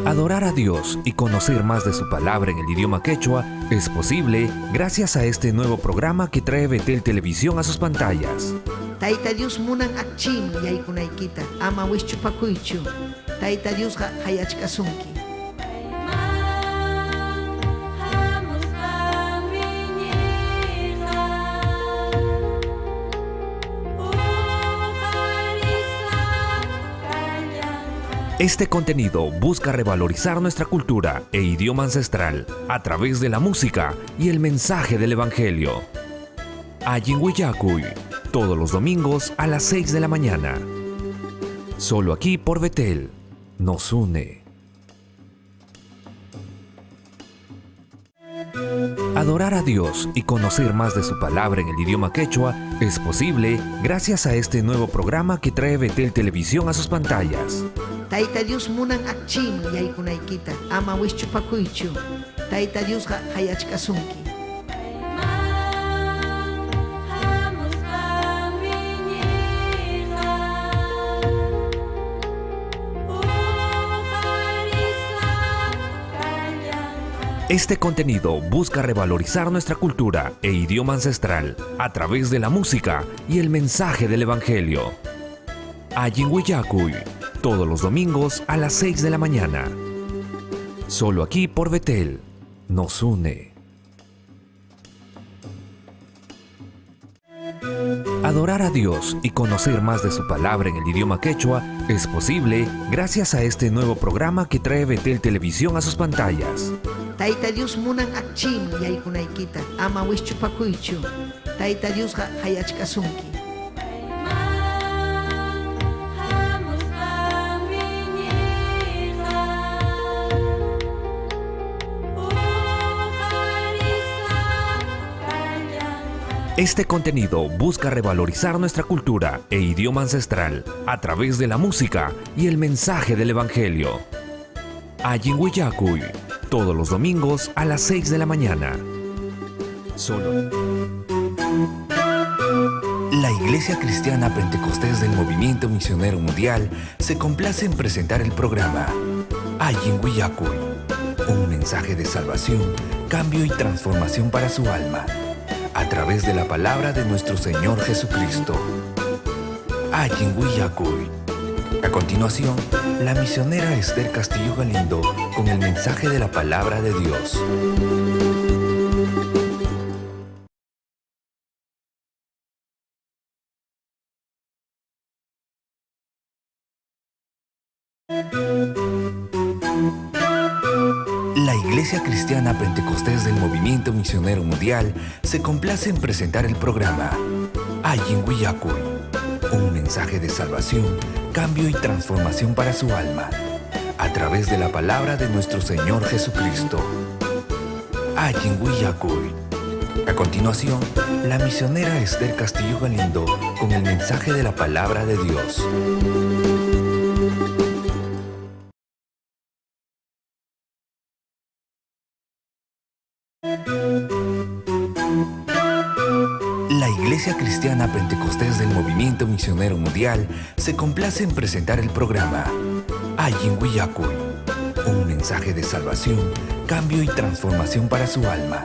Adorar a Dios y conocer más de su palabra en el idioma quechua es posible gracias a este nuevo programa que trae Betel Televisión a sus pantallas. Tayta Dios munan akchim yaykunaykita ama wischupakuychu. Tayta Diosqa qayachkasunki. Este contenido busca revalorizar nuestra cultura e idioma ancestral a través de la música y el mensaje del Evangelio. Allin Willakuy, todos los domingos a las 6 de la mañana. Solo aquí por Betel, nos une. Adorar a Dios y conocer más de su palabra en el idioma quechua es posible gracias a este nuevo programa que trae Betel Televisión a sus pantallas. Tayta Dios munan akchim yaykunaykita ama wischupakuychu. Tayta Diosqa qayachkasunki. Este contenido busca revalorizar nuestra cultura e idioma ancestral a través de la música y el mensaje del Evangelio. Allin Willakuy, todos los domingos a las 6 de la mañana. Solo aquí por Betel, nos une. Adorar a Dios y conocer más de su palabra en el idioma quechua es posible gracias a este nuevo programa que trae Betel Televisión a sus pantallas. Tayta Dios munan akchim yaykunaykita ama wischupakuychu. Tayta Diosqa qayachkasunki. Este contenido busca revalorizar nuestra cultura e idioma ancestral a través de la música y el mensaje del Evangelio. Allin Willakuy, todos los domingos a las 6 de la mañana. Solo. La Iglesia Cristiana Pentecostés del Movimiento Misionero Mundial se complace en presentar el programa Allin Willakuy, un mensaje de salvación, cambio y transformación para su alma, a través de la palabra de nuestro Señor Jesucristo. Allin Willakuy. A continuación, la misionera Esther Castillo Galindo con el mensaje de la palabra de Dios. La Iglesia Cristiana Pentecostés del Movimiento Misionero Mundial se complace en presentar el programa Allin Willakuy, un mensaje de salvación, cambio y transformación para su alma, a través de la palabra de nuestro Señor Jesucristo. Allin Willakuy. A continuación, la misionera Esther Castillo Galindo con el mensaje de la palabra de Dios. La Iglesia Cristiana Pentecostés del Movimiento Misionero Mundial se complace en presentar el programa Allin Willakuy, un mensaje de salvación, cambio y transformación para su alma,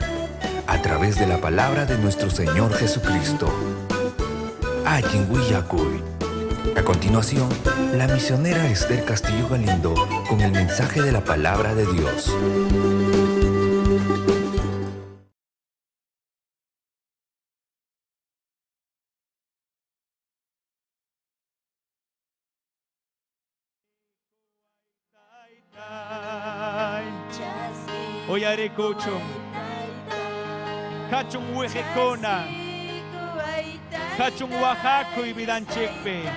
a través de la palabra de nuestro Señor Jesucristo. Allin Willakuy. A continuación, la misionera Esther Castillo Galindo con el mensaje de la palabra de Dios. Uyarikuchun, kachun wijikuna, kachun wajakuy vidanchikpi.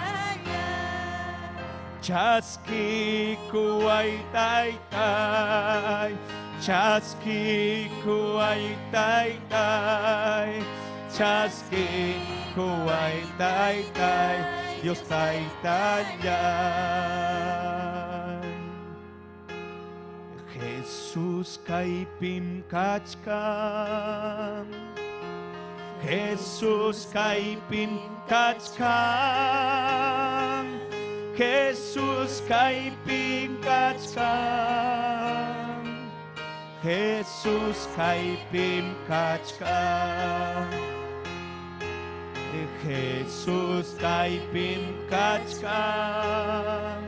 Chaskikuay taytay, chaskikuay taytay, chaskikuay taytay, Dios taytallay. Jesús kaypim kachkan, Jesús kaypim kachkan, Jesus kaypim kachkan. Jesus kaypim kachkan. Jesus kaypim kachkan.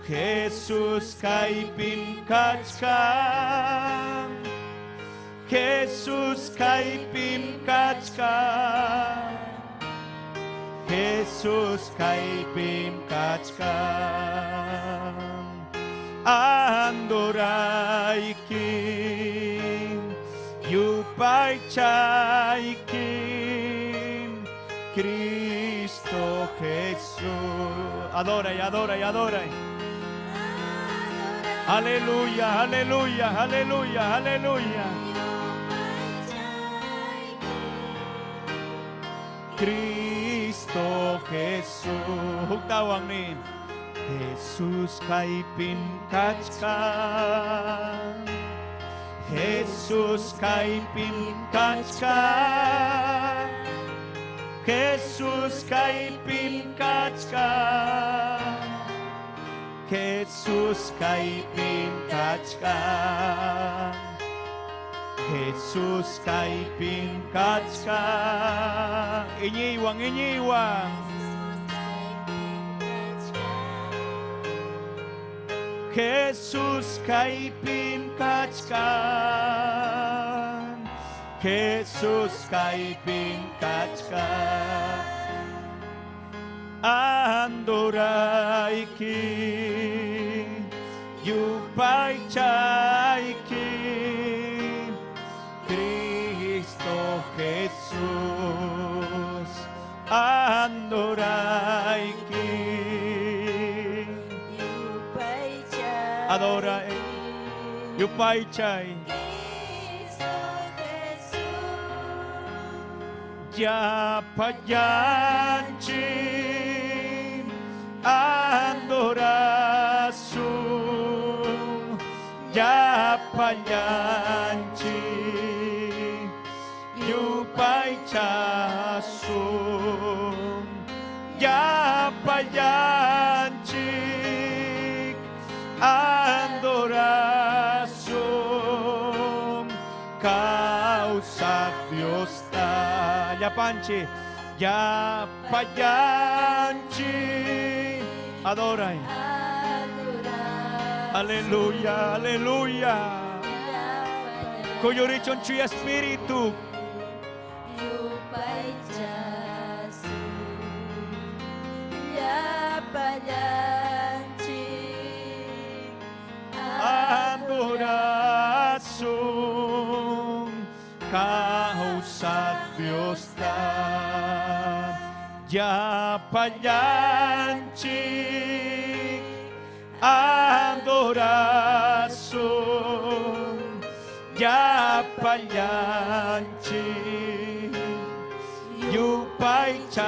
Jesus kaypim kachkan. Jesus kaypim kachkan. Jesus kaypim kachkan. Andorayki, yupaychayki, Cristo Jesús. Adora y adora y adora. Aleluya, aleluya, aleluya, aleluya. Cristo Jesús. Huktawang ni Jesus kaypim kachkan. Jesus kaypim kachkan. Jesus kaypim kachkan. Jesus kaypim kachkan. Jesus kaypim kachkan. Iñiwan, iñiwan. Jesus kaypim kachkan. Jesus kaypim kachkan. Andorayki, yupaychayki, Cristo Jesús. Andorayki. Adora, yupaychay. Llapallanchik adorasun, llapallanchik yupaychasun, llapallanchik adorasun, kawsaq Diosta. Llapanchik, llapallanchik, adoray. Aleluya, aleluya. Kuyurichon chuya espíritu. Adorasun, kawsaq Diosta. Llapallanchik adorasun, llapallanchik yupaychasun,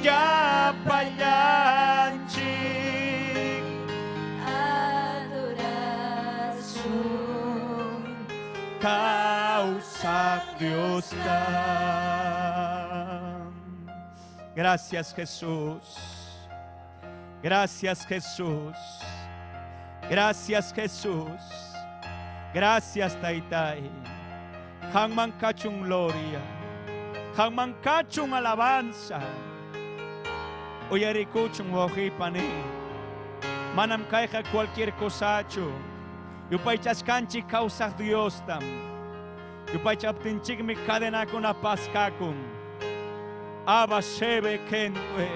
llapallanchik adorasun, kawsaq Diosta. Gracias, Jesús. Gracias, Jesús. Gracias, Jesús. Gracias, Taytay. Qamman kachun gloria. Qamman kachun alabanza. Uyarikuchun wawqipani. Manam kayqa cualquier cosachu. Yupaychasqanchik kawsaq Diostam. Yupaychaptinchikmi cadenakuna paskakun. Abba shebe kentue.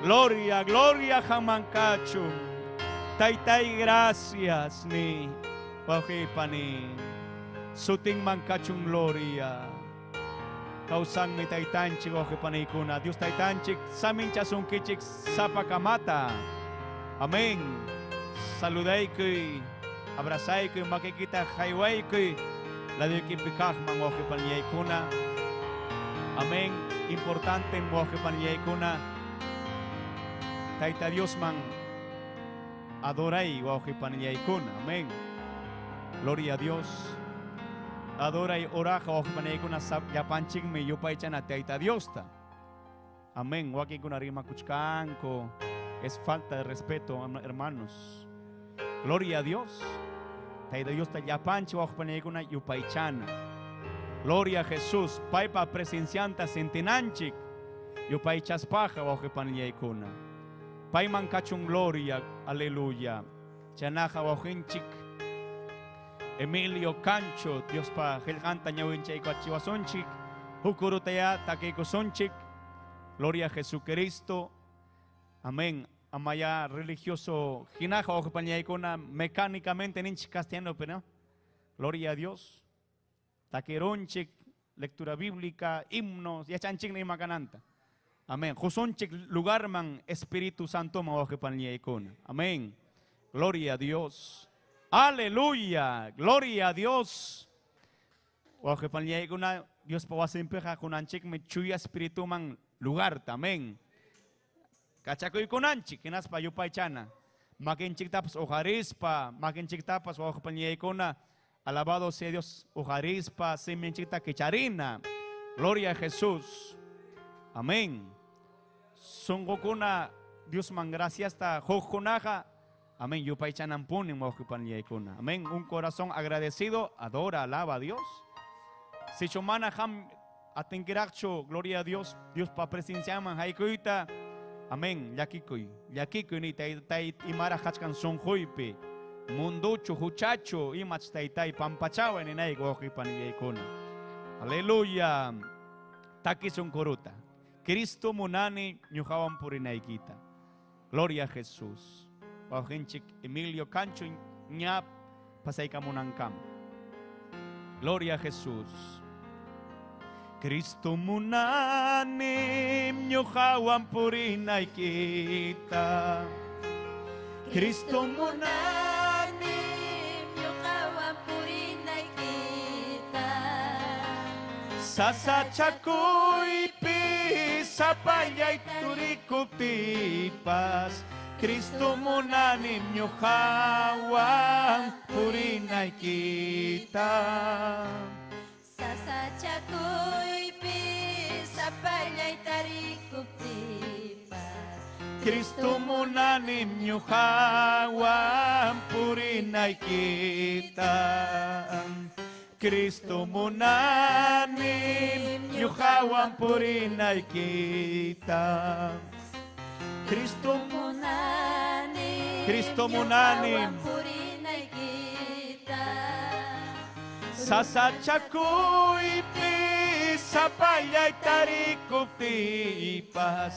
Gloria, gloria qamman kachun. Taytay, gracias ni wawqipani. Sutinman kachun gloria. Kawsanmi taytanchik wawqipanikuna. Dios taytanchik saminchasunkichik sapakamata. Amén. Saludaykuy, abrazaykuy, makikita haywaykuy. Laduykipi kaqman wawqipaniyaykuna. Amén. Importante wawqipaniyaykuna. Tayta Diosman adoray wawqipaniyaykuna. Amén. Gloria a Dios. Adoray oraqa wawqipaniyaykuna llapanchikmi yupaychana Tayta Diosta. Amén. Wakinkuna rimakuchkanku. Es falta de respeto, hermanos. Gloria a Dios. Tayta Diosta llapanchik wawqipanaykuna yupaychana. Gloria a Jesús. Paypa presencianta sentinanchik. Yupaychaspaqa wawqipanaykuna. Payman kachun gloria. Aleluya. Chanaqa wawqinchik Emilio Cancho, Diospa qillqanta ñawinchaykuachiwasunchik. Huk kurutaya takiykusunchik. Gloria a Jesucristo. Amén. Amaya religioso hinaqa wawqipanaykuna mecánicamente ninchik castellano, pero no. Gloria a Dios. Takirunchik, lectura bíblica, himnos, yachanchik ima kananta. Amén. Qusunchik lugarman Espíritu Santo wawqipanaykuna. Amén. Gloria a Dios. Aleluya. Gloria a Dios. Wawqipanaykuna Diospa wasinpiqa qunanchikmi chuya espirituman lugar. Amén. Kachakuykunanchik hinaspa yupaychana. Makinchiktapas uqarispa, makinchiktapas wawqipanaykuna. Alabado sea Dios, uqarispa, siminchikta kicharina. Gloria a Jesús. Amén. Sunqukuna Diosman graciasta hukkunaqa. Amén. Yupaychananpunim wawqipanaykuna. Amén. Un corazón agradecido adora, alaba a Dios. Sichu mana qam atinkiraqchu, gloria a Dios, Diospa presenciaman haykuyta. Amén. Llakikuy, llakikuy ni taytay imaraq kachkan sunquypi. Munduchu, huchachu, imach taytay pampachawa ninayku wawqipanaykuna. Aleluya. Takisun kuruta. Cristo munani ñuqawan purinaykita. Gloria a Jesús. Wawqinchik Emilio Cancho ña pasaykamunankama. Gloria a Jesús. Cristo munani ñuqawan purinaykita. Cristo munani ñuqawan purinaykita. Sasachakuypi sapallay turikuptipas Cristo munani ñuqawan purinaykita. Sasachakuypi sapallay tarikuptipas Cristo munani ñuqawan purinaykita. Cristo munani ñuqawan purinaykita. Cristo munani Cristo munani ñuqawan purinaykita. Sasachakuypi sapallay tarikuptipas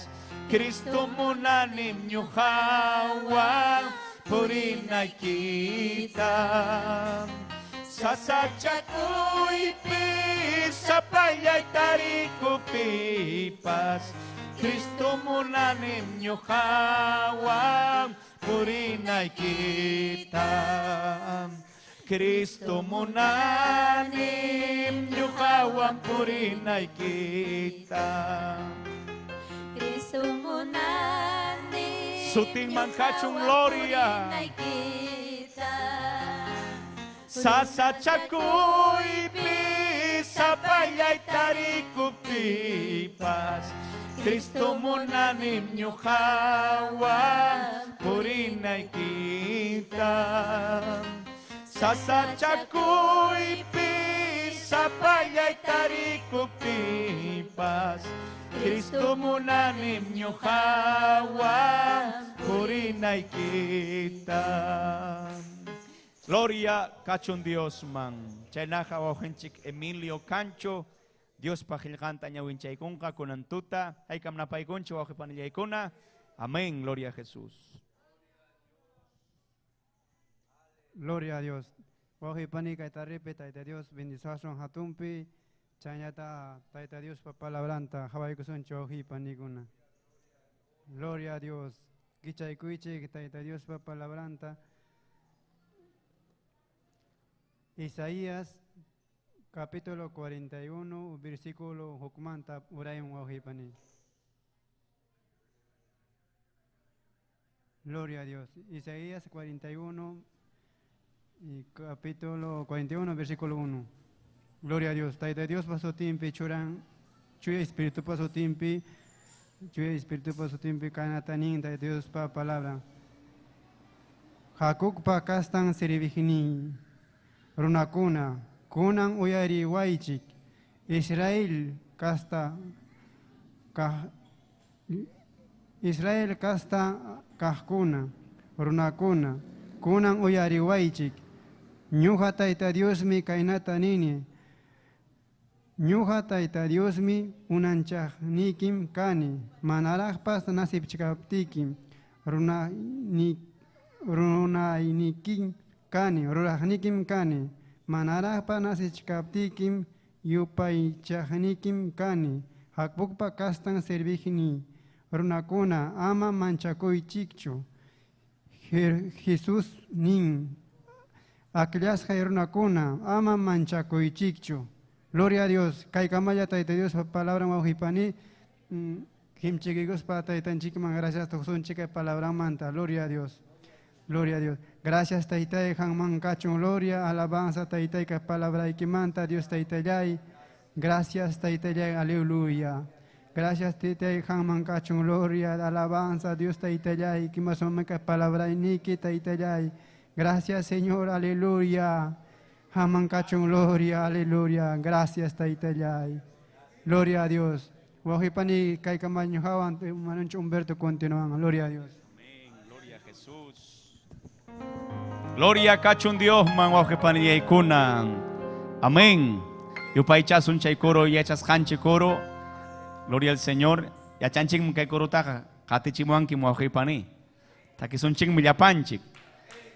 Cristo munani ñuqawan purinaykita. Sasachakuypi sapallay tarikuptipas Cristo munani ñuqawan purinaykita. Cristo munani ñuqawan purinaykita. Cristo munani Sutinman kachun ñuqawan gloria. purinaykita. Sasachakuypi sapallay tarikuptipas Cristo munani ñuqawan purinaykita. Sasachakuypi sapallay tarikuptipas Cristo munani ñuqawan purinaykita. Gloria kachun Diosman. Chaynaqa wawqinchik Emilio Cancho, Diospa qillqanta ñawinchaykunqa kunan tuta, haykam napaykunchik wawqipanillaykuna. Amén, gloria a Jesús. Gloria a Dios. Wawqipani kayta Tayta Dios bendizasun hatunpi, chaynata Tayta Diospa palabranta hawaykusunchik wawqipanikuna. Gloria a Dios. Kichaykuychik Tayta Diospa palabranta. Isaías capítulo 41, versículo hukmanta urayun wawqipani. Gloria a Dios. Isaías 41 y capítulo 41, versículo 1. Gloria a Dios. Tayta Dios pasutinpi churan, chuya espíritu pasutinpi, Chuya Espiritupa sutinpi kaynata nin Tayta Diospa palabran. Jacobpa kastan serviqnin runakuna, kunan uyariwaychik. Israel kasta kaq Israel kasta kaqkuna, runakuna, kunan uyariwaychik. Ñuqa Tayta Diosmi kaynata nini. Ñuqa Tayta Diosmi unanchaqnikim kani, manaraqpas nacichkaptikim runaynikim kani, ruraqnikim kani, manaraqpas nacichkaptikim yupaychaqnikim kani. Jacobpa kastan serviqniy runakuna, ama manchakuychikchu. Jesus nin, akllasqay runakuna, ama manchakuychikchu. Gloria a Dios. Kaykamalla Tayta Diospa palabran wawqipani. Himchikiykuspa Taytanchikman gracias tuqsunchik palabranmanta. Gloria a Dios. Gloria a Dios. Gracias Taytay qamman kachun gloria, alabanza Taytay kay palabraykimanta Dios Taytallay. Gracias Taytallay, aleluya. Gracias Taytay qamman kachun gloria, alabanza Dios Taytallay. Kimasoma kay palabrayniki Taytallay. Gracias Señor, aleluya. Qamman kachun gloria, aleluya. Gracias Taytallay. Gloria a Dios. Wawqipani kaykama ñuqawan hermanonchik Humberto continúan. Gloria a Dios. Amén. Gloria a Jesús. Gloria kachun Diosman wawqipanillaykuna. Amén. Yupaychasun chay coro yachasqanchik coro. Gloria al Señor. Yachanchikmi kay corotaqa qatichimuwanki wawqipani. Takisunchikmi llapanchik.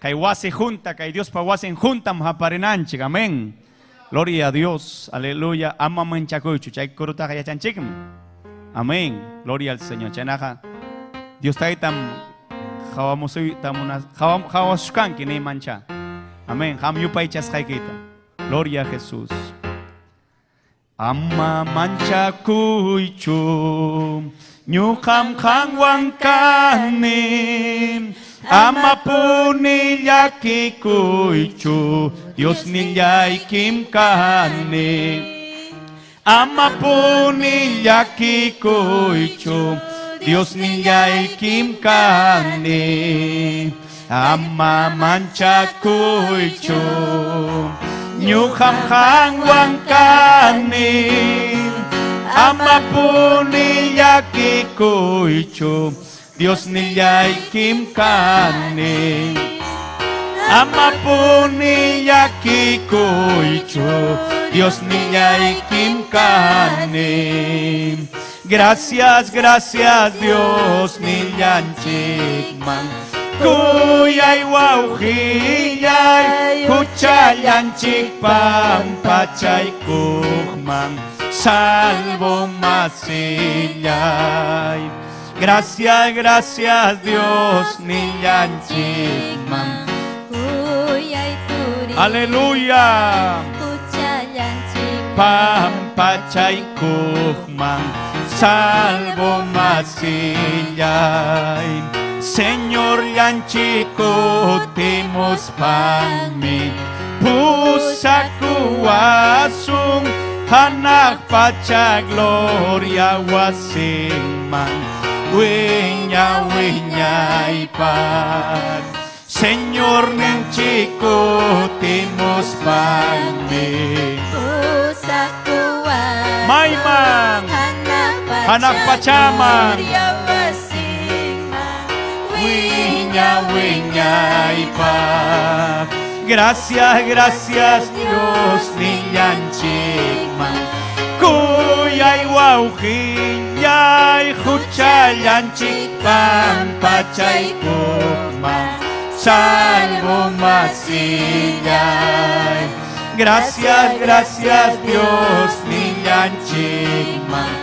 Kay wasi junta, kay Diospa wasin juntam haparinanchik. Amén. Gloria a Dios. Aleluya. Ama manchakuychu. Chay corotaqa yachanchikmi. Amén. Gloria al Señor. Chaynaqa Dios taytam qhawasushkanki ni mancha. Amén. Qam yupaychasqaykita. Gloria a Jesús. Ama manchakuychu. Ñuqam qanwan kani. Ama puni llakikuychu. Dios nillaykim kani. Ama puni llakikuychu. Dios nillaykim kani. Ama manchakuychu. Ñuqam qanwan kani. Ama puni llakikuychu. Dios nillaykim kani. Ama puni llakikuychu. Dios nillaykim kani. Gracias, gracias Dios nillanchikman. Kuyay wawqillay huchallanchik pampachaykuqman. Salvo masillay. Gracias, gracias Dios nillanchikman. Aleluya. Pampachaykuqman. Salvo masillay. Señor llanchiko timuspanmi pusakuwasun hanaq pacha gloria wasinman wiña wiñaypaq. Señor ninchiko timuspanmi Mayman hanaq pachaman wiña wiñaypaq. Gracias, gracias Dios nillanchikman. Kuyay wawqillay huchallanchik pampachaykuqman. Salvo masillay. Gracias, gracias Dios nillanchikman.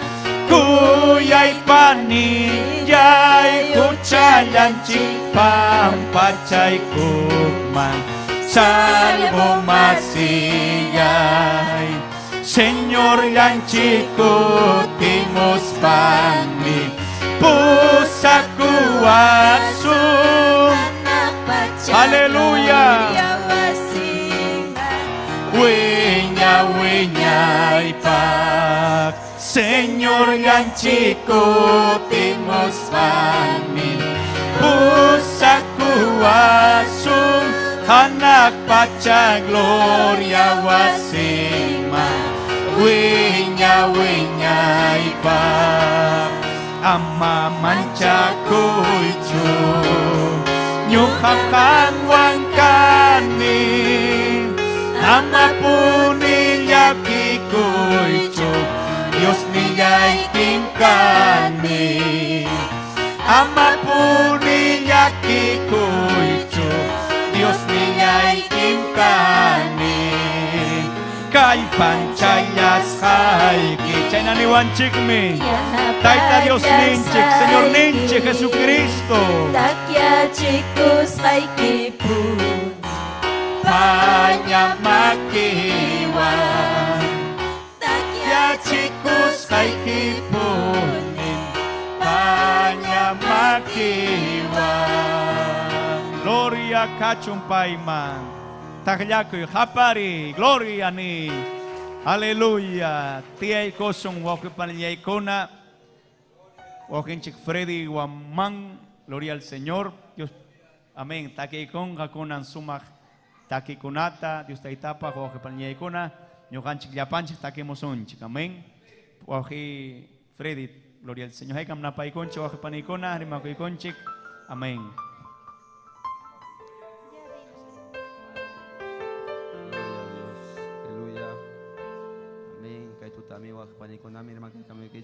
Kuyay panillay huchallanchik pampachaykuqman. Salvo masillay. Señor llanchiko timuspanmi pusakuwasun. Aleluya. Wiña wiñaypaq. Señorllanchik kutimuspanmi pusakuwasun hanaq pacha gloria wasinman wiña wiñaypaq ama manchakuychu ñuqa qanwan kani amapuni llakikuychu Diosnillaykim kani amapuni llakikuychu Diosnillaykim kani kallpanchallasqayki chayna niwanchikmi Tayta Dios ninchik Señor ninchik Jesucristo. Takyachikusqaykipuni paña makiwan Yachikusqaykipuni paña makiwan Gloria kachun payman Taqllakuy hapari gloria ni. Aleluya. Tiyaykusun wawqipanillaykuna wawqinchik Freddy Guamán gloria al Señor. Dios amén. Takiykunqa kunan sumaq takikunata Dios taytapaq wawqipanillaykuna ñuqanchik llapanchik takimusunchik amén. Wawqi Freddy gloria al Señor. Haykam napaykunchik wawqipaniykuna rimakuykunchik amén.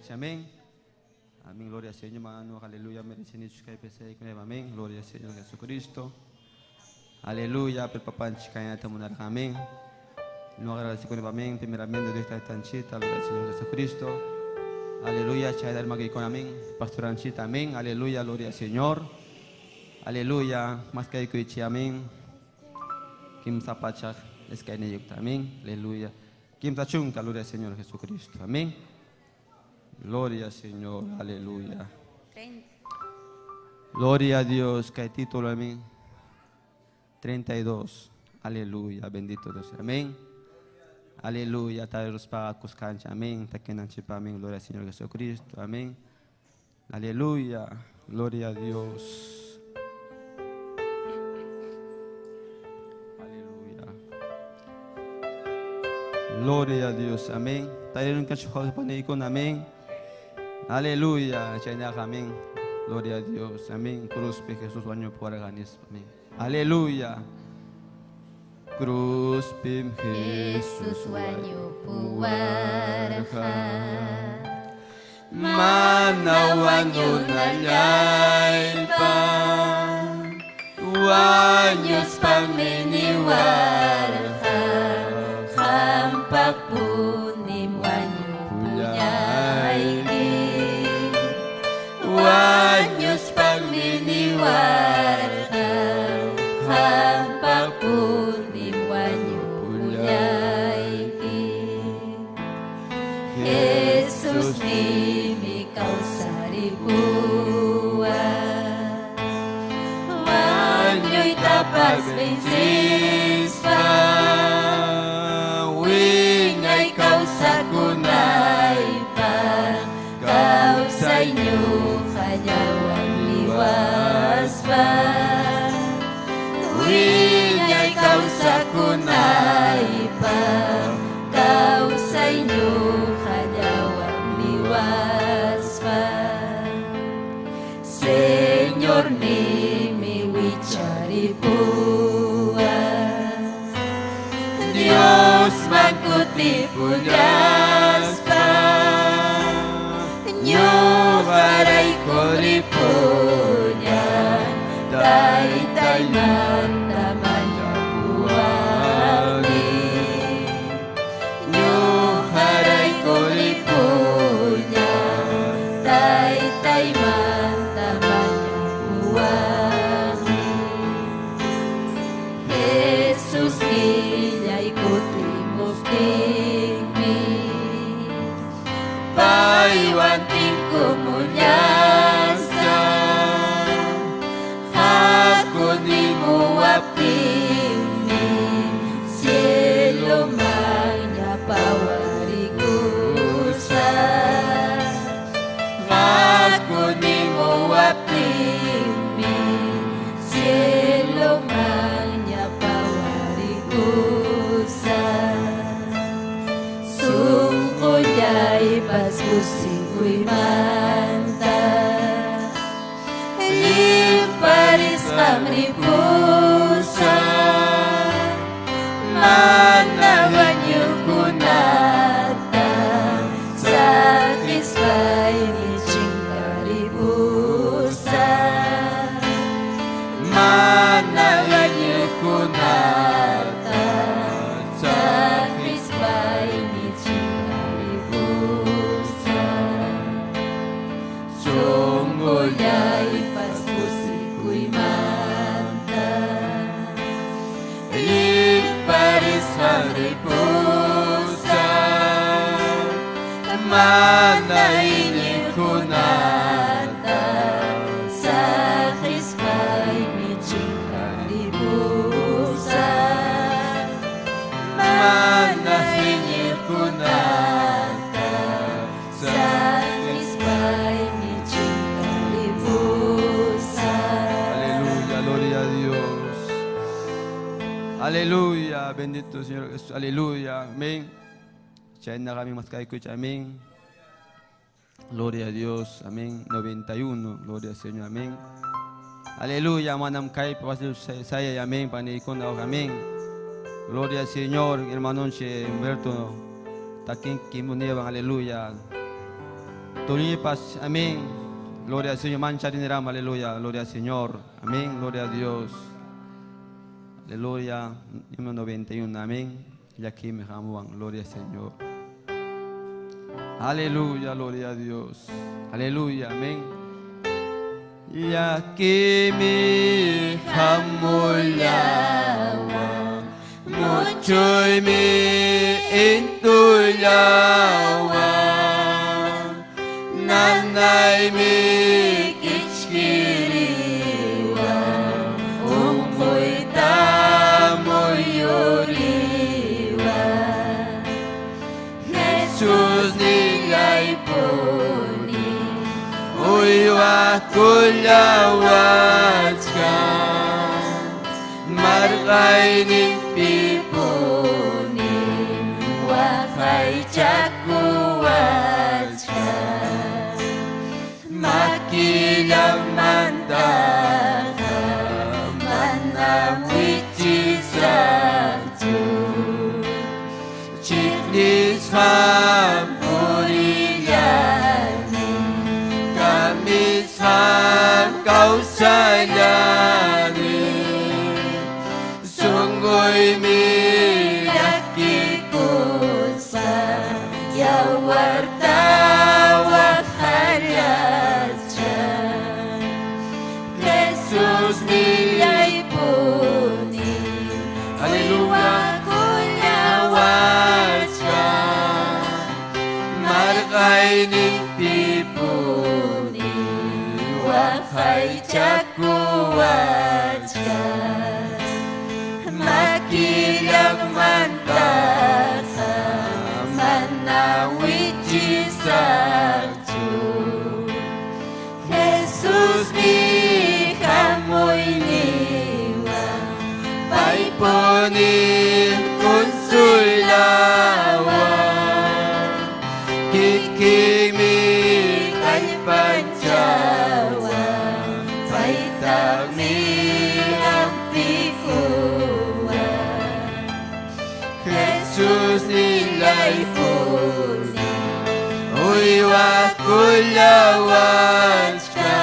Amén. Amén. Gloria al Señor, mano. Aleluya. Amén. Gloria al Señor Jesucristo. Aleluya. Amén. No agradezco amén. Primeramente, Dios está tanchita. Gloria al Señor Jesucristo. Aleluya. Amén. Pastor Anchita. Amén. Aleluya. Gloria al Señor. Aleluya. Más que amén. Kim Zapachak. Amén. Aleluya. Kim Tachunka. Gloria al Señor Jesucristo. Amén. Gloria al Señor, aleluya. Gloria a Dios, que título, amén. 32, aleluya, bendito Dios, amén. Aleluya, amén. Amén, gloria al Señor Jesucristo, amén. Aleluya, gloria a Dios. Aleluya. Gloria a Dios, amén. Amén. Aleluya, amén. Gloria a Dios, amén. Cruz Jesús por amén. Aleluya. Cruz Jesús wañupuwarqa. Mana wañunallaypa wañuspanmi niwarqa qampaqpunim wañupullayki wañuspanmi niwarqa qampaqpunim wañupullayki Jesus nimi kawsaripuwan wañuytapas vencispa wiñay kawsakunaypaq kawsay ñuqallawan liwaspa wiñay kawsakunaypaq kawsay ñuqallawan liwaspa Señor nimi wicharipuwan Diosman kutipullaspa ñuqarayku ripullan Taytaymanta mañapuwani ñuqarayku ripullan Taytaymanta mañapuwani Jesus nillay kutimuptinmi paywan tinkumullasaq hakunimuwaptinmi cieloman ñapawarikusa iñiqkunata Saqispaymi chinkaripusaq. Sunqullaypas kusikuymanta Llimparisqan ripusaq mana iñiqkunata Saqispaymi chinkaripusaq. Mana iñiqkunata Saqispaymi chinkaripusaq. Aleluya, gloria a Dios. Aleluya, bendito Señor Jesús. Aleluya, amén. Chayna kami maskaykuch, amén. Gloria a Dios, amén. 91, gloria al Señor, amén. Aleluya, manam kay saya, amén. Panikuna, amén. Gloria al Señor, hermano Humberto. Takin kimuneban, aleluya. Tulipas, amén. Gloria al Señor, mancha dinero, aleluya. Gloria al Señor, amén. Gloria a Dios. Aleluya, número 91, amén. Y aquí me llamo, gloria al Señor. Aleluya, gloria a Dios. Aleluya, amén. Y aquí mi hamulawa, mucho mi intulawa, nanay mi kichkiriwa, unquyta muyuriwa. Jesús nillaypuni, uywakullawachka, marqayninpipuni, waqaychakuwachka. Makillamantaqa Manam wichisaqchu. Chiqnisqam Purillani, kamisqam kawsallani, sunquymi llakikuspa yawarta waqallachkan. Jesus nillaypuni, Aleluya. uywakullawachka. Marqayninpipuni waqaychakuwachka. Makillamantaqa mana wichisaqchu. Jesusmi hamuyniwan, paypuni consulawan, kikinmi kallpanchawan, paytaqmi hampikuwan. Jesus nillaypuni, uywakullawachka,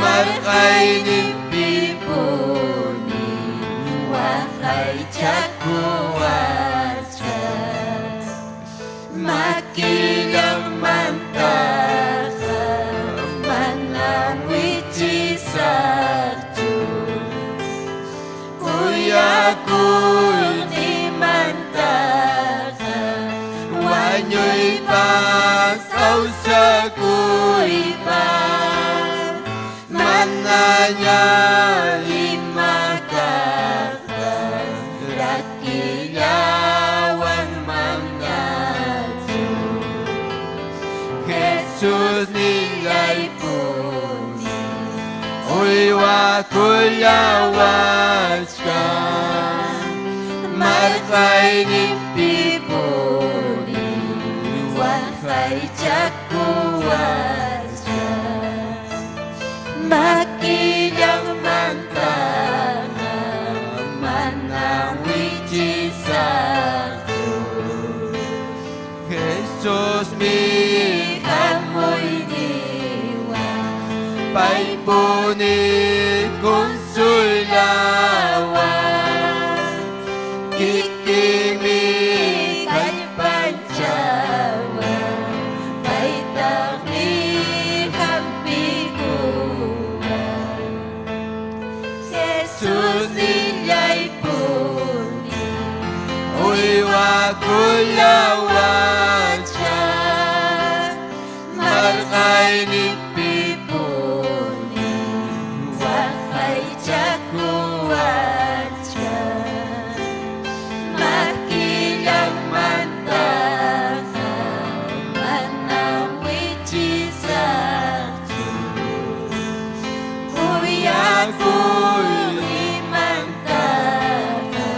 marqayninpipuni waqaychakuwachka. Makillamantaqa manam wichisaqchu. Kuyakuynimantaqa wañuypas kawsakuypas manaña ima kaqpas llakillawan manachu. Jesus nillaypuni, uywakullawachka, marqayninpipuni waqaychakuwachka. Makillamantaqa manam wichisaqchu. Jesus mi hamuyniwan, paypuni consulawan, Uyakullawachka Marqaynipipuni Waqaychakuwachka Makillanmantaqa Manam wichisaqchu Uyakuymantaqa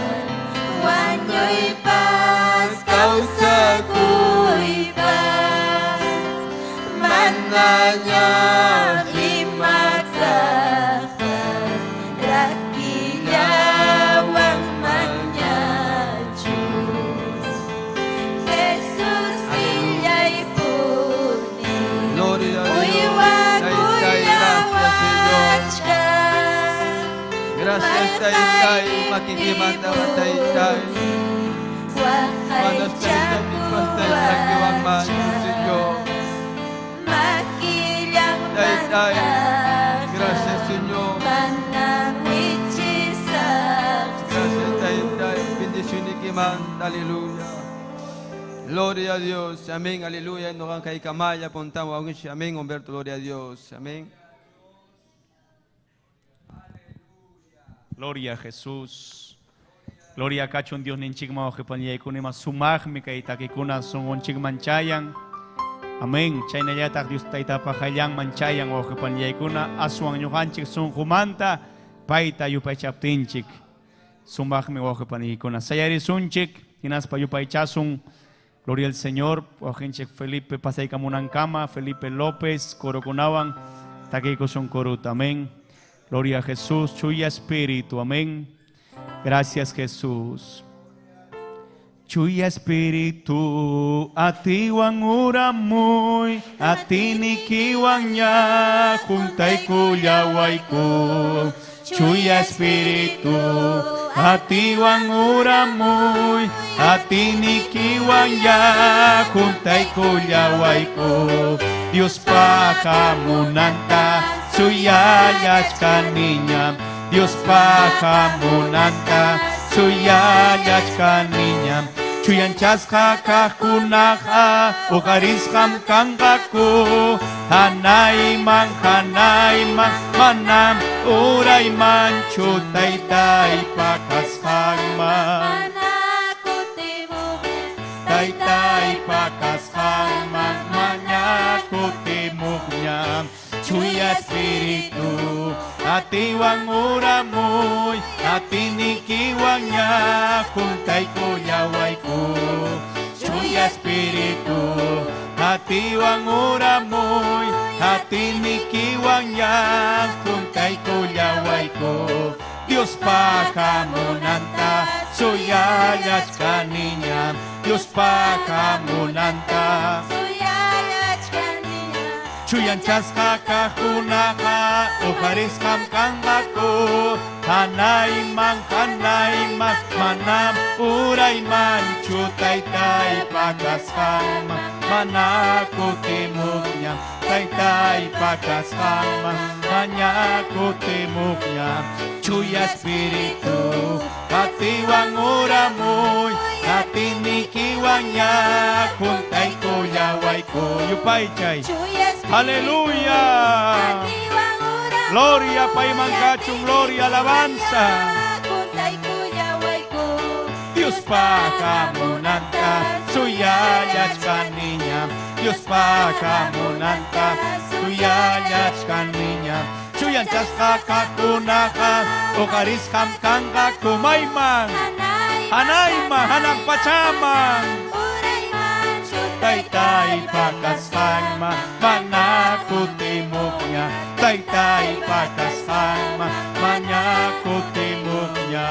Wañuypas kawsakuypas Manañam ima kaqpas Rakillawan mañachu Jesus nillaypuni Gloria a Dios. Taytay, gracias, Señor. Uywakullawachka Gracias, Taytay. Makikimanta, Taytay. Manas, Taytay, Taytay, Señor. Taytay, gracias, Señor. Gracias, Taytay. Bendición aleluya. Gloria a Dios. Amén, aleluya. Nogan kay kamaya puntamos amén, Humberto, gloria a Dios. Amén. Gloria a Jesús. Gloria kachun Dios ninchikma wawqipanillaykunima sumaqmi kay takikuna sunqunchikman chayan. Amén. Chaynallataq Dios taytapa qayllanman chayan wawqipanillaykuna aswan ñuqanchik sunqumanta payta yupaychaptinchik. Sumaqmi wawqipanillaykuna. Sayarisunchik hinaspa yupaychasun. Gloria al Señor. Wawqinchik Felipe pasaykamunankama, Felipe López, corokunawan takiykusun koruta. Amén. Gloria a Jesús, Chuya Espíritu, amén. Gracias Jesús. Chuya Espíritu, atiwan uramuy, atinikiwan ña, juntaykullawayku. Chuya Espíritu, atiwan uramuy, atinikiwan ña, juntaykullawayku. Dios pajamunanta, suyallachkaniña, Dios pajamunanta, suyallachkaniña. Chuyanchasqa kaqkunaqa uqarisqam kanqaku, hanayman hanayman manam uraymanchu taytaypa kasqanman. Taytaypa kasqanman maña kutimuqña. Chuya Espíritu, atiwan uramuy, atinikiwan ña, juntaykullawayku. Chuya Espíritu, atiwan uramuy, atinikiwan ña, juntaykullawayku. Dios pajamunanta, suyallachkaniña, Dios pajamunanta. Chuyanchasqa kaqkunaqa uqarisqam kanqaku, hanayman hanayman manam uraymanchu taytaypa kasqanman, mana kutimuqña, taytaypa kasqanman, maña kutimuqña. Chuya Espíritu, atiwan uramuy, atinikiwan ña, juntaykullawayku. Yupaychay. Aleluya. Gloria payman kachun, gloria, alabanza. Dios pajamunanta, suyallachkaniña. Dios pajamunanta, suyallachkaniña. Chuyanchasqa kaqkunaqa uqarisqam kanqaku mayman, hanayman, hanaq pachaman. Taytaypa kasqanman mana kutimuqña, taytaypa kasqanman maña kutimuqña.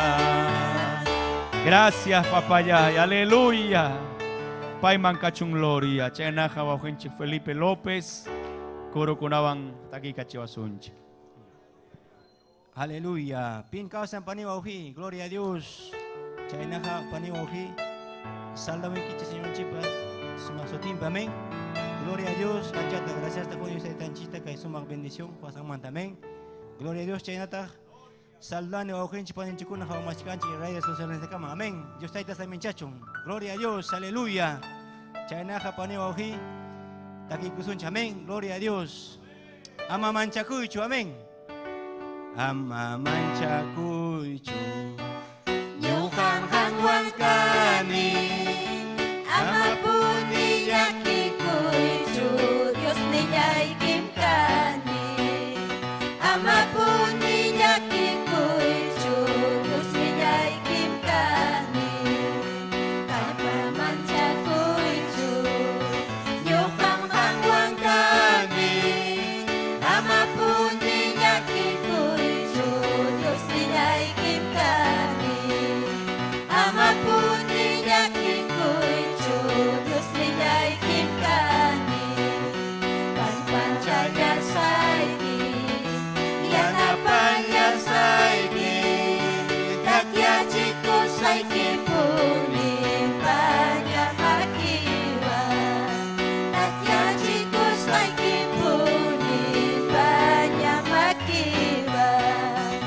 Gracias, papayay, aleluya. Payman kachun gloria. Chaynaqa wawqinchik Felipe López, kurukunawan takiykachiwasunchik. Aleluya. Pin kawsan paniwawji, gloria a Dios. Chaynaqa paniwawji, saldawikichik Señor chipa, sumaq sutinpa, amén. Gloria a Dios, anchata gracias ta Dios tanchita kay sumaq bendición pasanmanta, amén. Gloria a Dios, chaynataq Saldani wawqinchik paninchikkuna qhawamachkanchik redes sociales kama. Amén. Dios tayta saminchachun. Gloria a Dios. Aleluya. Chaynaqa pani wawqi takikusunchik. Amén. Gloria a Dios. Ama manchakuychu. Amén. Ama manchakuychu. Ñuqam qanwan kani. Amapuni llakikuychu, Diosnillaykim kani. Amapuni llakikuychu, Diosnillaykim kani. Kallpa manchakuychu, ñuqam qanwan kani. Amapuni llakikuychu, Diosnillaykim kani. Amapuni llakikuychu, Diosnillaykim kani. Kallpanchallasayki, yanapallasayki, takyachikusqaykipuni paña makiwan. Takyachikusqaykipuni paña makiwan.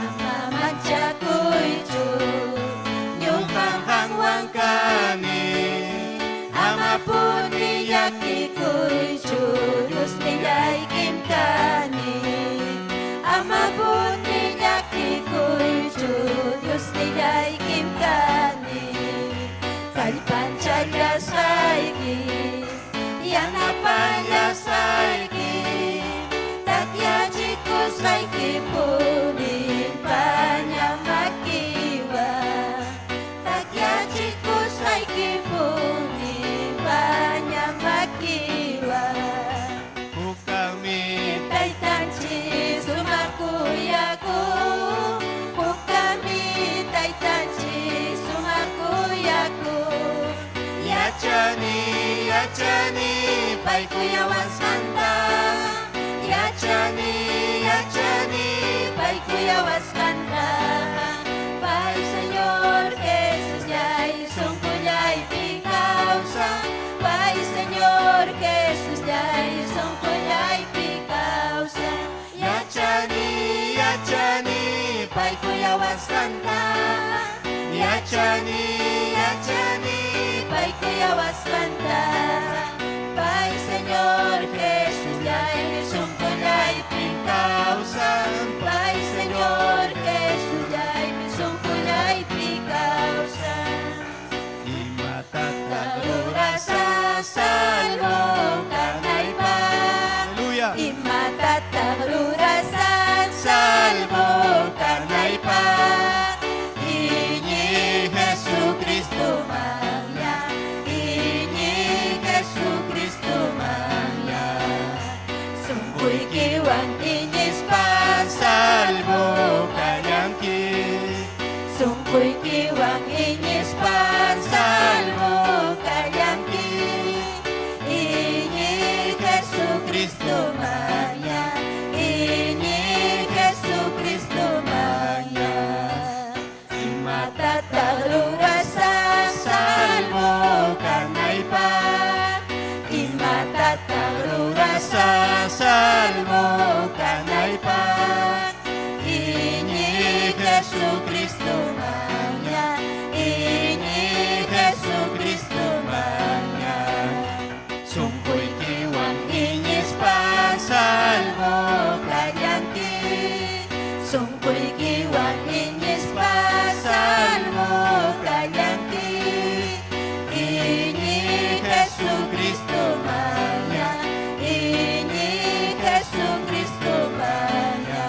Ama manchakuychu, ñuqam qanwan kani. Amapuni llakikuychu, Diosnillaykim kani. Amapuni llakikuychu, Diosnillaykim kani. Kallpanchallasayki, yanapallasayki, takyachikusqaykipuni paña makiwan. Takyachikusqaykipuni paña makiwan. Hukami Taytanchik sumaq kuyakuq, hukami taytanchik sumaq kuyakuq. Yachani, yachani, Pay kuyawasqanta. Yachani, yachani, pay kuyawasqanta. Pay Señor Jesusllay, sunqullaypi kawsan. Pay Señor Jesusllay, sunqullaypi kawsan. Yachani, yachani, Pay kuyawasqanta. Yachani, yachani, Pay kuyawasqanta. Pay Señor Jesusllay, sunqullaypi kawsan. Pay Señor Jesusllay, sunqullaypi kawsan. Imatata Rurasaq salvo kanaypaq. Aleluya. Imatataq rurasaq salvo kanaypaq. Iñi Jesucristo manya, iñi Jesucristo manya. Sunquykiwan iñispa Salvo kallanki. Sunquykiwan iñispa salvo kallanki. Iñi Jesucristo manya, iñi Jesucristo manya. Imatataq rurasaq salvo kanaypaq. Imatataq rurasaq salvo kanaypaq. Iñi Jesucristo manya, iñi Jesucristo manya. Sunquykiwan iñispa salvo kallanki. Sunquykiwan iñispa salvo kallanki. Iñi Jesucristo manya, iñi Jesucristo manya.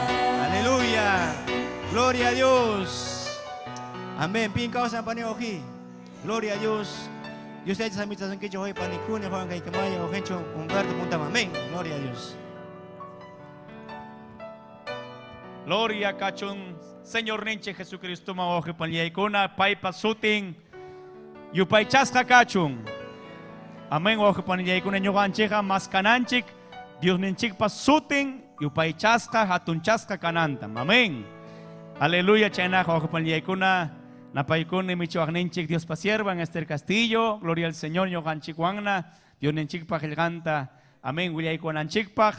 Aleluya. Gloria a Dios. Amén. Pin causa pani oji. Gloria a Dios. Dios te echa mitas en que yo hoy panicune Juan Caikamaya Ojencho Humberto Puntama. Amén. Gloria a Dios. Gloria kachun Señor ninche Jesucristo ma wawqi paypa sutin yupaychasqa kachun. Amén wawqi panillaykuna ñuqanchikqa maskananchik Dios ninchikpa sutin yupaychasqa hatunchasqa kanantam. Amén. Aleluya chaynaqa wawqi panillaykuna napaykuni michiwaqninchik Diospa siervan Esther Castillo. Gloria al Señor ñuqanchikwanna Dios ninchikpa qillqanta. Amén willaykunanchikpaq.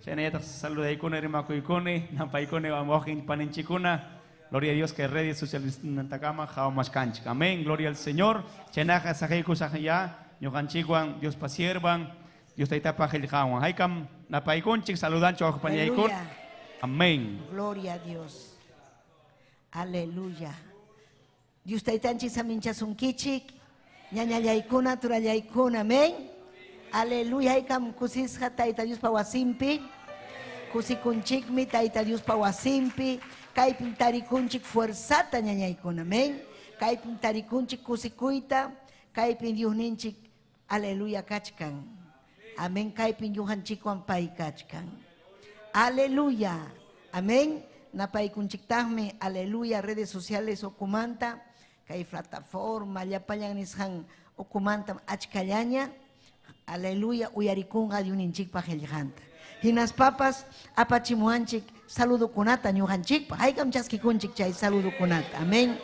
Chaynallataq saludaykuni, rimakuykuni, napaykuni, wawqin paninchikuna. Gloria a Dios que redes sociales nantakama qhawamashkanchik. Amén. Gloria al Señor. Chaynaqa saqiykusaq ya ñuqanchikwan Diospa siervan, Dios taytapa qillqanwan. Haykam napaykunchik, saludanchik wawqi. Amén. Gloria a Dios. Aleluya. Dios taytanchik saminchasunkichik. Ñañallaykuna, turallaykuna. Amén. Aleluya. Haykam kusisqa Tayta Diospa wasinpi. Kusikunchikmi Tayta Diospa wasinpi. Kaypim tarikunchik fuerzata ñañaykuna. Amén. Kaypim tarikunchik kusikuyta. Kaypim Diosninchik aleluya kachkan. Amén. Kaypim ñuqanchikwan pay kachkan. Aleluya. Amén. Napaykunchiktaqmi aleluya redes sociales ukumanta kay plataforma llapallan nisqan ukumantam achkallaña aleluya uyarikunqa Diosninchikpa qillqanta. Hinaspapas apachimuwanchik saludukunata ñuqanchikpaq. Haykam chaskikunchik chay saludukunata. Amén.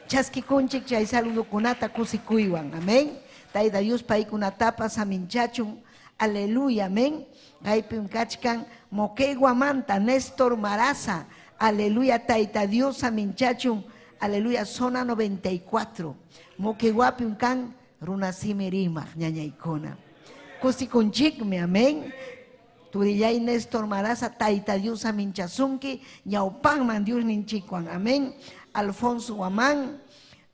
Chaskikunchik chay saludukunata kusikuywan. Amén. Tayta Dios paykunatapas saminchachun. Aleluya, amén. Kaypim kachkan Moqueguamanta Néstor Maraza. Aleluya, Tayta Dios saminchachun. Aleluya, zona 94. Moqueguapim kan runasimi rimaq ñañaykuna. Kusikunchikmi, amén. Turillay Néstor Maraza, Tayta Dios saminchasunki, ñawpanman Dios ninchikwan, amén. Alfonso Guamán,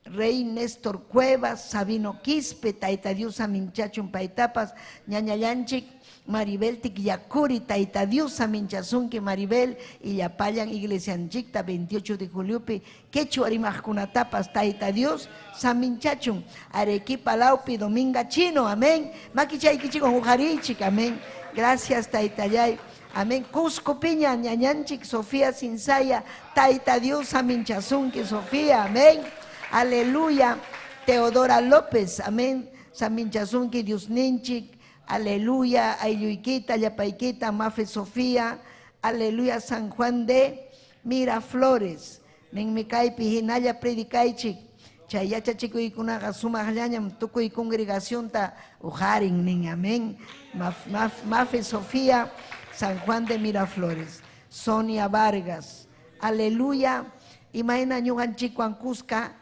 Rey Néstor Cuevas, Sabino Quispe, Tayta Dios saminchachun paytapas, ñañallanchik, Maribel Tikyakuri, Tayta Dios saminchasunki Maribel, y llapallan iglesianchikta 28 de juliopi, quechua rimaqkunatapas, Tayta Dios saminchachun, Arequipa Laupi, Dominga Chino, amén. Makichaykichikwan uqarichik, amén. Gracias, Taytallay. Amén. Cusco Piña, ñañanchik, Sofía Sinsaya, Tayta Dios saminchasunki, Sofía, amén. Aleluya. Teodora López, amén. Saminchasunki, Dios ninchik, aleluya. Aylluyquita, Llapayquita, Mafe Sofía, aleluya. San Juan de Miraflores. Ninmi kaypi hinalla predicaychik. Chay yachachikuykunaqa sumaqllañam tukuy congregacionta uqarin nin, amén. Mafe Sofía, San Juan de Miraflores. Sonia Vargas, aleluya. Imayna ñuqanchikwan kuska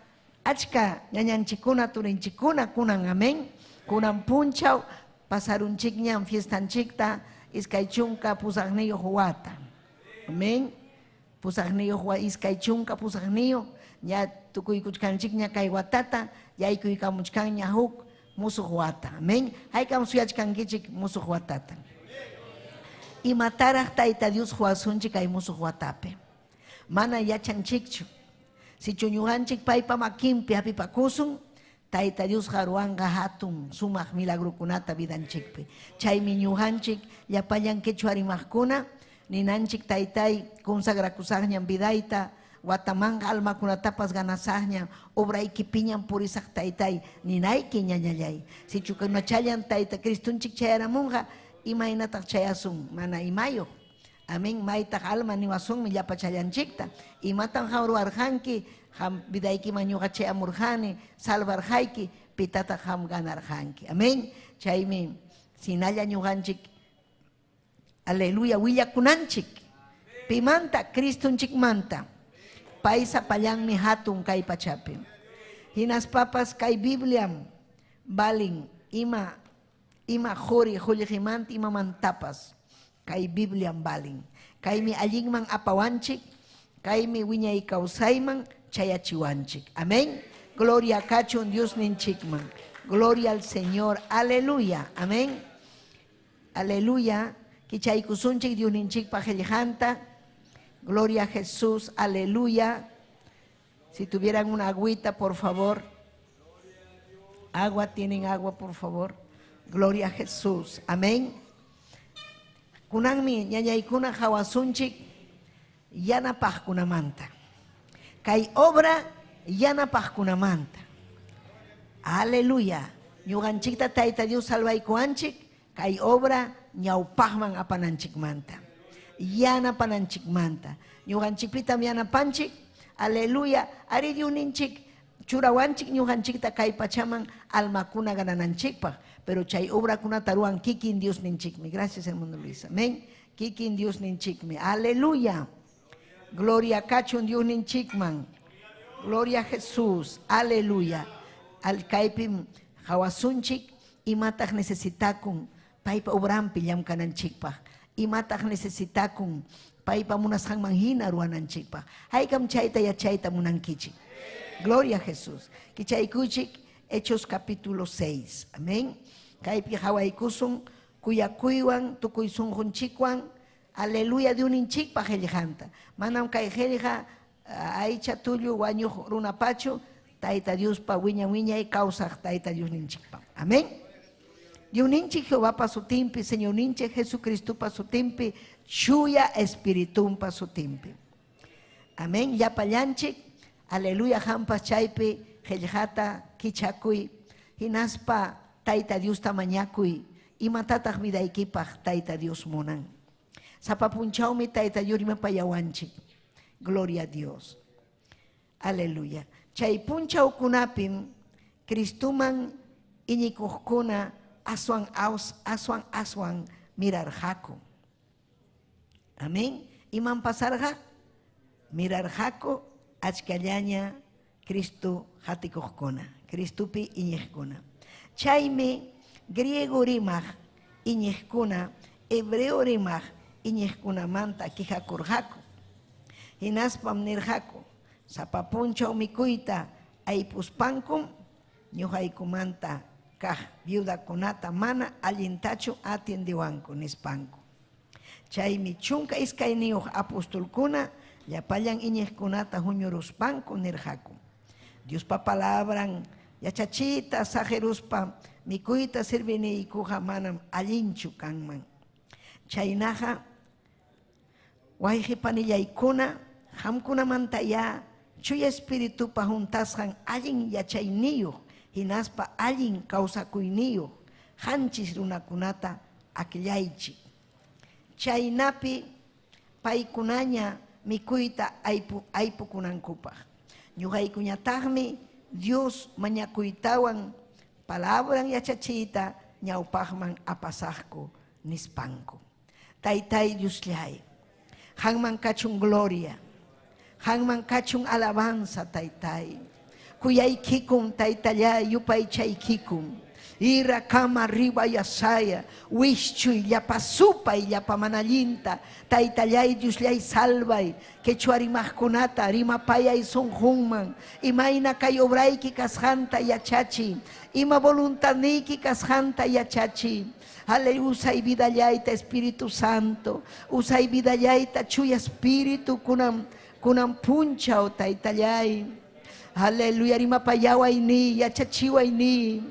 achka ñañanchikuna turinchikuna kunan, amén. Kunan punchaw pasarunchikñam fiestanchikta iskay chunka pusaqniyuq wata. Amén. Pusaqniyuq wa iskay chunka pusaqniyuq ña tukuykuchkanchikña kay watata yaykuykamuchkanña huk musuq wata. Amén. Haykam suyachkankichik musuq watata. Imataraq Tayta Dios huwasunchik kay musuq watapi. Mana yachanchikchu. Sichu ñuqanchik paypa makinpi hapipakusun, Tayta Dios ruwanqa hatun sumaq milagrukunata vidanchikpi. Chaymi ñuqanchik llapallan quechua rimaqkuna ninanchik taytay consagrakusaqñam vidayta, watamanqa almakunatapas ganasaqñam, obraykipiñam purisaq taytay ninayki ñañallay. Sichu kunachallan Tayta Cristunchik chayaramunqa imaynataq chayasun mana imayuq. Amén, maytaq alma niwasunmi llapachallanchikta. Imatam qam ruwarqanki, qam vidaykiman ñuqa chayamurqani, salvarqayki, pitataq qam ganarqanki. Amén. Chaymi sinalla ñuqanchik, aleluya, willakunanchik. Pimanta, Cristunchikmanta. Pay sapallanmi hatun kay pachapi. Hinaspapas kay Bibliam balin ima ima quri qullqimanta imamantapas. Kay Bibliam balin. Kaymi allinman apawanchik, kaymi wiñay kawsayman chayachiwanchik. Amén. Gloria kachun Dios ninchikman. Gloria al Señor. Aleluya. Amén. Aleluya. Kichaykusunchik Dios ninchikpa qillqanta. Gloria a Jesús. Aleluya. Si tuvieran una agüita, por favor. Agua, tienen agua, por favor. Gloria a Jesús. Amén. Kunanmi ñañaykuna hawasunchik yanapaqkunamanta. Kay obra yanapaqkunamanta. Aleluya. Ñuqanchikta Tayta Dios salvaykuwanchik kay obra ñawpaqman apananchikmanta. Yanapananchikmanta. Ñuqanchikpitam yanapanchik. Aleluya. Ari Diosninchik churawanchik ñuqanchikta kay pachaman almakuna ganananchikpaq. Pero chay obrakunata ruwan kikin Diosninchikmi. Gracias, hermano Luis. Amén. Kikin Diosninchikmi. Aleluya. Gloria kachun Diosninchikman. Gloria a Jesús. Aleluya. Alkaypim hawasunchik imataq necesitakun paypa obrampi llamkananchikpaq. Imataq necesitakun paypa munasqanman hina ruwananchikpaq. Haykam chayta yachayta munankichik. Gloria a Jesús. Kichaykuychik Hechos capítulo 6. Amén. Kaypi hawaykusun kuyakuywan tukuy sunqunchikwan. Aleluya Diosninchikpa qillqanta. Manam kay qillqa aycha tullu wañuq runapachu, Tayta Diospa wiña wiñay kawsaq Tayta Diosninchikpa. Amén. Diosninchik Jehovapa sutinpi, Señorninchik Jesucristopa sutinpi, Chuya Espiritumpa sutinpi. Amén. Llapallanchik, aleluya hampas chaypi qillqata kichakuy, hinaspa Tayta Diosta mañakuy, imatataq vidaykipaq Tayta Dios munan. Sapa punchawmi Tayta Dios rimapayawanchik. Gloria a Dios. Aleluya. Chay punchawkunapim Cristoman iñikuqkuna aswan aswan aswan mirarqaku. Amén. Imam pasarqa? Mirarqaku achkallaña Cristo qatikuqkuna, Cristopi iñiqkuna. Chaymi griego rimaq iñiqkuna, hebreo rimaq iñiqkunamanta quejakurqaku. Hinaspam nirqaku, sapa punchaw mikuyta aypuspankum ñuqaykumanta kaq viudakunata mana allintachu atiendewanku, nispanku. Chaymi 12 apostolkuna llapallan iñiqkunata huñuruspanku nirqaku, Diospa palabran yachachiyta saqiruspa mikuyta sirviniykuqa manam allinchu kanman. Chaynaqa wayqi panillaykuna, qamkunamantayá Chuya Espiritupa huntasqan allin yachayniyuq hinaspa allin kawsakuyniyuq 7 runakunata akllaychik. Chaynapi paykunaña mikuyta aypukunankupaq. Ñuqaykuñataqmi Dios mañakuytawan palabran yachachiyta ñawpaqman apasaqku, nispanku. Taytay Diosllay, qanman kachun gloria, qanman kachun alabanza, Taytay. Kuyaykikum, Taytallay, yupaychaykikum. Ira kama riba yasaya, wischuy llapa supay llapa manallinta, Taytallay Diosllay salvay, quechua rimaqkunata rimapayay sunqunman, imayna kay obrayki kasqanta yachachi, ima voluntadniyki kasqanta yachachi. Aleluya, usay vidallayta Espíritu Santo, usay vidallayta Chuya Espíritu kunan kunan punchaw Taytallay. Aleluya, rimapayaway ni, yachachiway ni.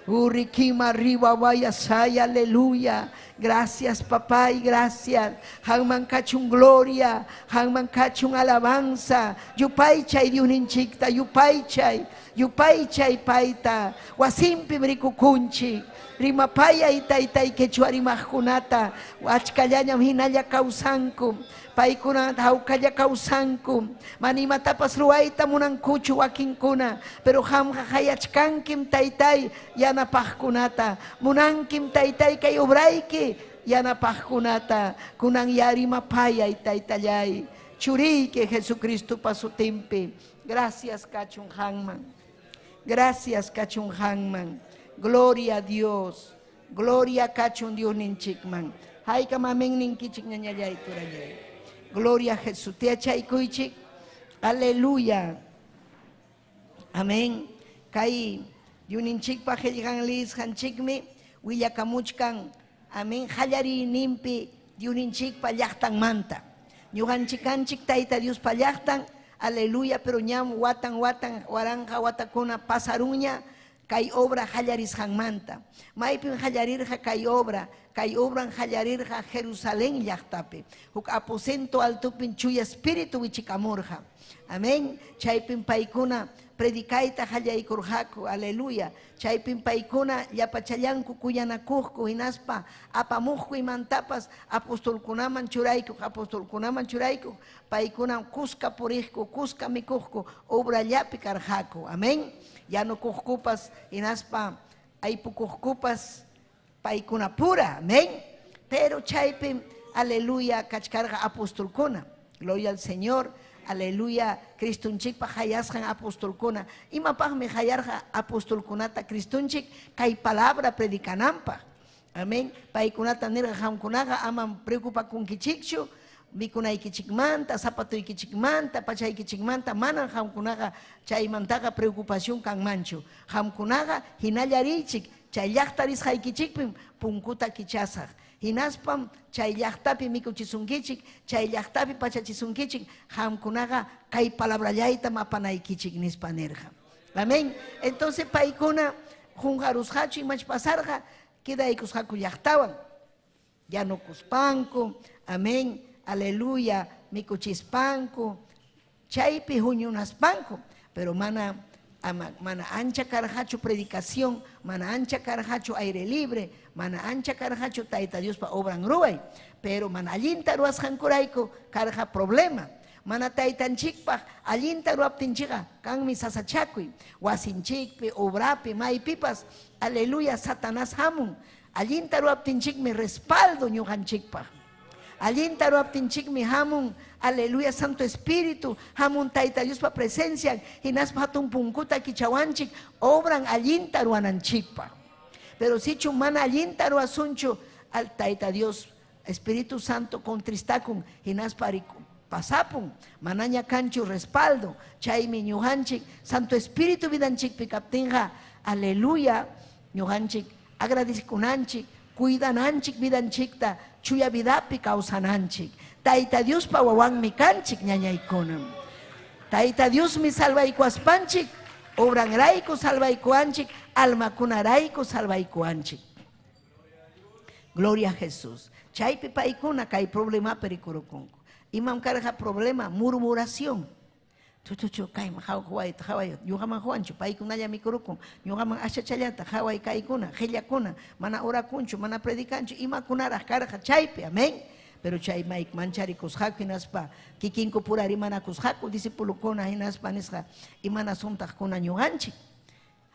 Urikima arriba vaya saya, aleluya. Gracias, papá, y gracias. Hanman kachun gloria, hanman kachun alabanza. Yupaychay Diosninchikta, yupaychay, yupaychay payta. Wasimpi rikukunchik. Rimapayay taytay quechua rimaqkunata, achkallañam hinalla kawsanku. Paykuna hawkalla kawsanku. Mana imatapas ruwayta munankuchu wakinkuna, pero qamqa hayachkankim taytay yanapaqkunata. Munankim taytay kay obrayki yanapaqkunata. Kunan ya rimapayay taytallay. Churiyki Jesucristopa sutinpi. Gracias kachun qanman. Gracias kachun qanman. Gloria a Dios. Gloria kachun Diosninchikman. Haykam amén ninkichik ñañallay turallay. Gloria a Jesús. Tiachaykuychik. Aleluya. Amén. Kay Diosninchikpa qillqan liyisqanchikmi willakamuchkan. Amén. Qallariyninpi Diosninchikpa llaqtanmanta. Ñuqanchikanchik Tayta Diospa llaqtan. Aleluya. Pero ñam watan watan waranqa watakuna pasarunña kay obra qallarisqanmanta. Maypim qallarirqa kay obra? Kay obran qallarirqa Jerusalén llaqtapi. Huk aposento altupin Chuya Espíritu wichikamurqa. Amén. Chaypim paykuna predicayta qallaykurqaku. Aleluya. Chaypim paykuna llapachallanku kuyanakuqku hinaspa apamuqku imantapas apostolkunaman churaykuq, apostolkunaman churaykuq, paykuna kuska puriqku, kuska mikuqku, obrallapi karqaku. Amén. Yanukuqkupas hinaspa aypukuqkupas paykuna pura. Amén. Pero chaypim aleluya, kachkarqa apostolkuna. Gloria al Señor, aleluya, Cristonchikpa hayasqan apostolkuna. Imapaqmi hayarqa apostolkunata Cristonchik kay palabra predicananpaq. Amén. Paykunata nirqa qamkunaqa amam preocupakunkichikchu mikunaykichikmanta, zapatuykichikmanta, pachaykichikmanta, manam qamkunaqa chaymantaqa preocupación kanmanchu. Qamkunaqa hinalla riychik, chay llaqta risqaykichikpim punkuta kichasaq. Hinaspam chay llaqtapi mikuchisunkichik, chay llaqtapi pachachisunkichik, qamkunaqa kay palabrallaytam apanaykichik nispa nirqa. Amén. Entonces paykuna qunqarusqachu imach pasarqa, quedaykusqaku llaqtawan. Yanukuspanku, amén, aleluya, mikuchispanku, chaypi huñunaspanku, pero mana ama, mana ancha karqachu predicación, mana ancha karqachu aire libre, mana ancha karqachu Tayta Diospa obran ruway, pero mana allinta ruwasqankurayku karqa problema. Mana taytanchikpaq allinta ruwaptinchikqa kanmi sasachakuy, wasinchikpi, obrapi, maypipas, aleluya, Satanás hamun. Allinta ruwaptinchikmi respaldo ñuqanchikpaq. Allinta ruwaptinchikmi hamun, aleluya, Santo Espíritu, hamun Tayta Diospa presencia, hinaspa hatun punkuta kichawanchik, obran allinta ruwananchikpaq. Pero sichu mana allinta ruwasunchu, al Tayta Dios, Espíritu Santo contristakun, hinaspa pasapun, manaña kanchu respaldo, chaymi ñuqanchik, Santo Espíritu vidanchikpi kaptinqa, aleluya, ñuqanchik agradecikunanchik, cuidananchik vidanchikta, chuya vidapi kawsananchik. Tayta Diospa wawanmi kanchik ñañaykunam. Tayta Diosmi salvaykuaspanchik, obranrayku salvaykuanchik, almakunarayku salvaykuanchik. Gloria a Jesús. Chaypi paykuna kay problemapi rikurukunku. Imam karqa problema, murmuración. Chuchuchu, kayman hawayta, haway, ñuqaman huwanchu, paykunalla mikurukun, ñuqaman ashachallata, haway kaykuna, qillakuna, mana orakunchu, mana predicanchu, imakunaraq karqa chaypi, amén. Pero chay mayk mancharikusqaku hinaspa kikinku pura rimanakusqaku discipulokuna hinaspa nisqa imanasuntaqkuna ñuqanchik.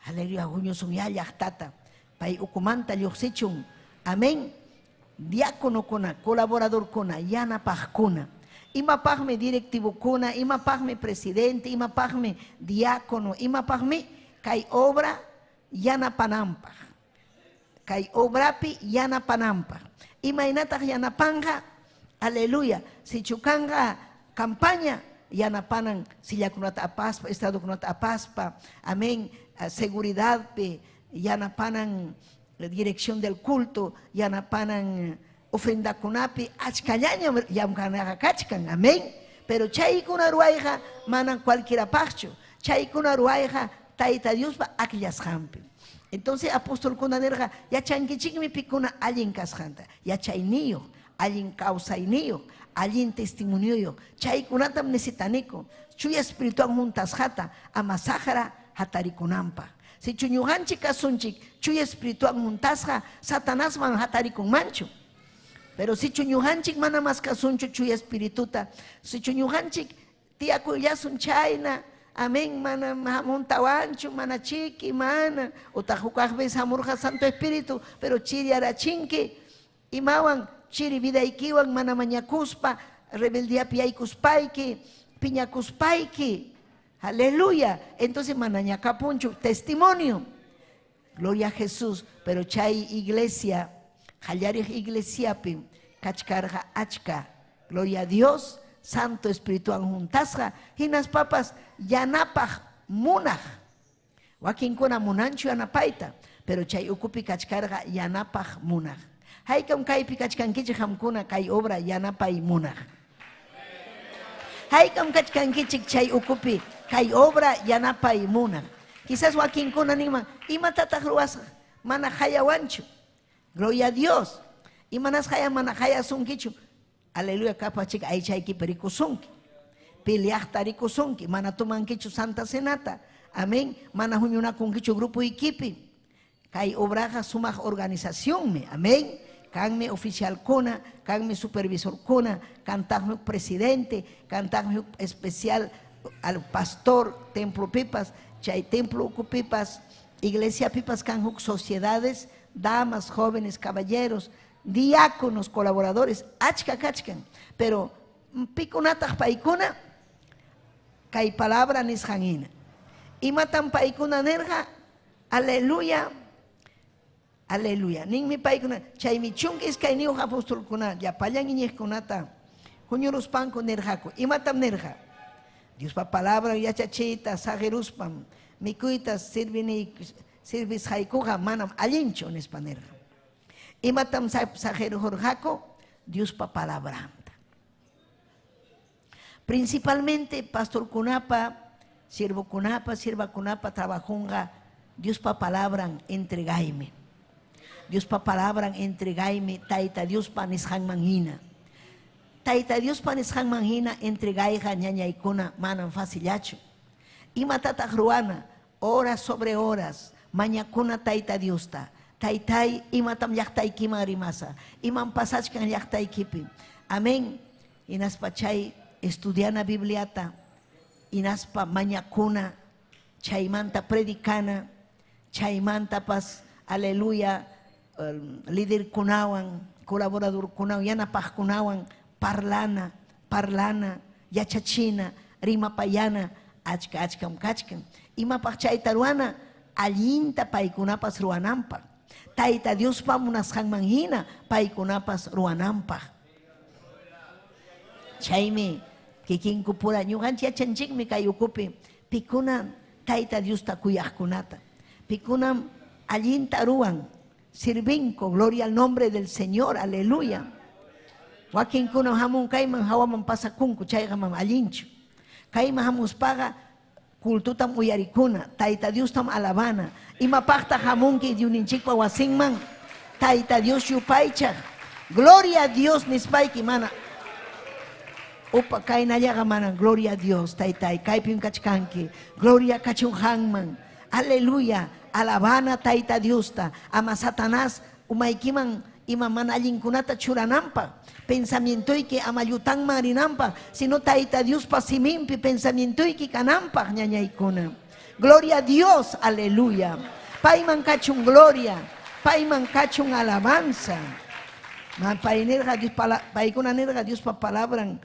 Aleluya, huñusun ya llaqtata, pay ukumanta lluqsichun, amén. Diáconokuna, colaboradorkuna, yanapaqkuna. Imapaqmi directivokuna, imapaqmi presidente, imapaqmi diácono, imapaqmi kay obra yanapananpaq. Kay obrapi yanapananpaq. Imaynataq yanapanqa? Aleluya. Sichu kanqa campaña yanapanan sillakunata apaspa, estadokunata apaspa, amén, seguridadpi yanapanan dirección del culto, yanapanan ofrendakunapi achkallañam llamkanaqa kachkan, amén. Pero chaykuna ruwayqa manam cualquierapaqchu, chaykuna ruwayqa Tayta Diospa akllasqanpi. Entonces apostolkuna nirqa, yachankichikmi pikuna allin kasqanta, yachayniyuq, allin kawsayniyuq, allin testimonioyuq, chaykunatam necesitaniku, chuya espiritual juntasqata ama saqra hatarikunanpaq. Sichu ñuqanchik kasunchik, chuya espiritual juntasqa, Satanasman hatarikunmanchu. Pero sichu ñuqanchik mana mas kasunchu chuya espirituta, sichu ñuqanchik tiyakuyllasun chayna, amén, mana hamuntawanchu, mana chiki, mana, utaq hukaq vez hamurqa Santo Espíritu, pero chiriarachinki, imawan chiri vidaykiwan mana mañakuspa, rebeldiapi yaykuspayki, piñakuspayki, aleluya. Entonces mana ñakapunchu, testimonio. Gloria a Jesús. Pero chay iglesia, qallariq iglesiapi kachkarqa achka, gloria a Dios, Santo Espirituwan juntasqa, hinaspapas yanapaq munaq. Wakinkuna munanchu yanapayta, pero chay ukupi kachkarqa yanapaq munaq. Haykam kaypi kachkankichik qamkuna kay obra yanapay munaq. Haykam kachkankichik chay ukupi kay obra yanapay munaq. Quizás wakinkuna ninman, imatataq ruwasaq? Mana hayawanchu. Gloria a Dios. Imanasqa haya mana hayasunkichu. Aleluya, kapachik aychaykipi rikusunki. Peleaqta rikusunki, mana tumankichu Santa Cenata. Amén. Mana huñunakunkichu grupo ikipi. Kay obraqa sumaq organizacionmi. Amén. Kanmi oficialkuna, kanmi supervisorkuna, kantaqmi presidente, kantaqmi especial al pastor, templo pipas, chay templo uku pipas, iglesia pipas kan huk sociedades, damas, jóvenes, caballeros, Diáconos, colaboradores, achka kachkan. Pero pikunataq paykuna kay palabra nisqan hina. Imatam paykuna nirqa? Aleluya. Aleluya. Ninmi paykuna chaymi 12 apostolkuna llapallan iñiqkunata huñuruspanku nirqaku. Imatam nirqa? Diospa palabra yachachiyta saqiruspan mikuyta servisqaykuqa manam allinchu nispa nirqa. Imatam saqirurqaku? Diospa palabranta. Principalmente pastorkunapa, siervokunapa, siervakunapa trabajunqa Diospa palabran entregaymi. Diospa palabran entregaymi Tayta Diospa nisqanman hina. Tayta Diospa nisqanman hina entregayqa ñañaykuna manam facillachu. Imatataq ruwana? Horas sobre horas mañakuna Tayta Diosta. Taytay, imatam llaqtaykiman rimasa? Imam pasachkan llaqtaykipi? Amén. Hinaspa chay estudiana Bibliata, hinaspa mañakuna, chaymanta predicana, chaymantapas, aleluya, liderkunawan, colaboradorkunawan, yanapaqkunawan, parlana, parlana, yachachina, rimapayana, achka achkam kachkan. Imapaq chayta ruwana, allinta paykunapas ruwananpaq. Tayta Diospa munasqanman hina paykunapas ruwananpaq. Chaymi kikinkupura ñuqanchik yachanchikmi kay ukupi pikuna Tayta Diosta kuyaqkunata. Pikunam allinta ruwan, sirvinku, gloria al nombre del Señor, aleluya. Wakinkuna hamun kayman hawaman pasakunku, chayqa manam allinchu. Kayman hamuspaqa cultutam uyarikuna, Tayta Diostam alabana. Imapaqtaq hamunki Diosninchikpa wasinman? Tayta Dios yupaychaq. Gloria a Dios nispayki mana upa kaynallaqa mana gloria a Dios, Taytay, kaypim kachkanki. Gloria kachun qanman. Aleluya. Alabana Tayta Diosta. Ama Satanás umaykiman ima mana allinkunata churananpaq, pensamientoyki ama llutanman rinanpaq, sino Tayta Diospa siminpi pensamientoyki kananpaq, ñañaykuna. Gloria a Dios, aleluya. Payman kachun gloria, payman kachun alabanza. Pay nirqa Dios paykuna nirqa Diospa palabran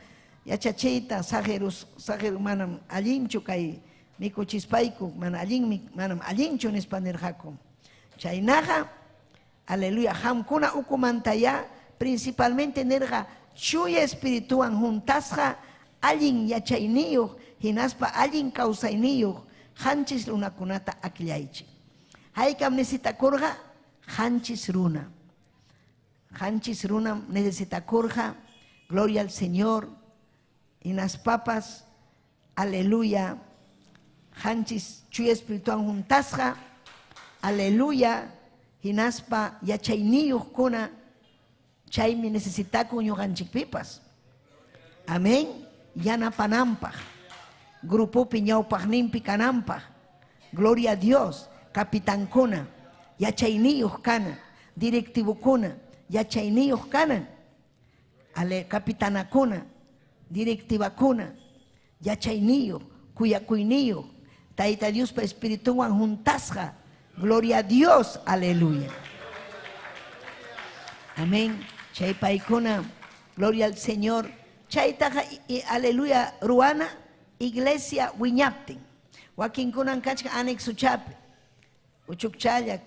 yachachiyta saqirus saqir manam allinchu kay mikuchispayku, mana allinmi, manam allinchu nispa nirqaku. Chaynaqa, aleluya, qamkuna ukumantayá principalmente nirqa Chuya Espirituwan huntasqa allin yachayniyuq hinaspa allin kawsayniyuq 7 runakunata akllaychik. Haykam necesitakurqa? 7 runa. 7 runam necesitakurqa, gloria al Señor, hinaspapas, aleluya, 7 Chuya Espirituwan huntasqa, aleluya, hinaspa yachayniyuqkuna, chaymi necesitakun ñuqanchikpipas. Amén. Yanapananpaq, grupopi ñawpaqninpi kananpaq, gloria a Dios, capitankuna, yachayniyuq kana, directivokuna, yachayniyuq kanan, ale capitanakuna, directivakuna, yachayniyuq, kuyakuyniyuq, Tayta Diospa Espiritunwan juntasqa, gloria a Dios, aleluya. Amén. Chay paykuna, gloria al Señor. Chaytaqa, aleluya, ruwana iglesia wiñaptin. Wakinkunan kachkan anexochapi, uchukchalla,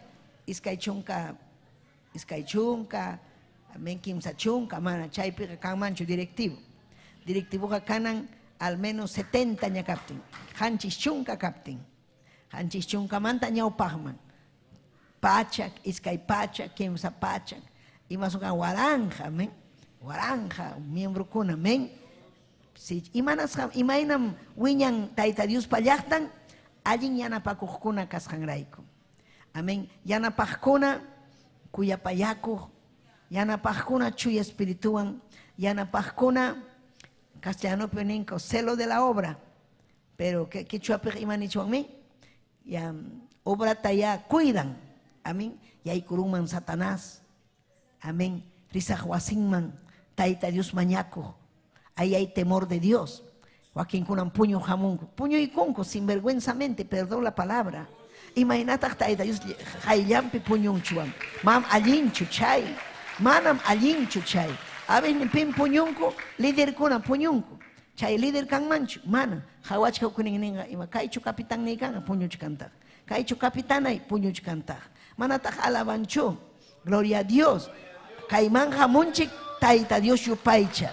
20, 20, amén, 30, mana, chaypiqa kanmanchu directivo. Directivoqa kanan al menos 70 ña kaptin, 70 kaptin, 70manta ñawpaqman, 100, 200, 300, imasukan waranja, amén, waranja, miembrokuna, amén. Si, imanasqa, imaynam wiñan Tayta Diospa llaqtan, allin yanapakuqkuna kasqanrayku. Amén. Yanapaqkuna kuyapayakuq, yanapaqkuna Chuya Espirituwan, yanapaqkuna castellanopi ninku celo de la obra, pero quechuapiqa ima nichwanmi? Ya obrata ya cuidan. Amén. Yaykurunman Satanás. Amén. Risaq wasinman Tayta Dios mañakuq. Ahí hay temor de Dios. Wakinkunam puñu hamunku, puñuykunku sinvergüenzamente, perdón la palabra. Imaynataq Tayta Dios qayllanpi puñunchuwan? Mam allinchu chay. Manam allinchu chay. A veces pim puñunku, liderkuna puñunku. Chay líder kanmanchu, mana. Hawachka kunin ima kaychu kapitan niykan puñuchkantaq. Kaychu kapitanay puñuchkantaq. Manataq alabanchu. Gloria a Dios. Kayman hamunchik Tayta Dios yupaycha.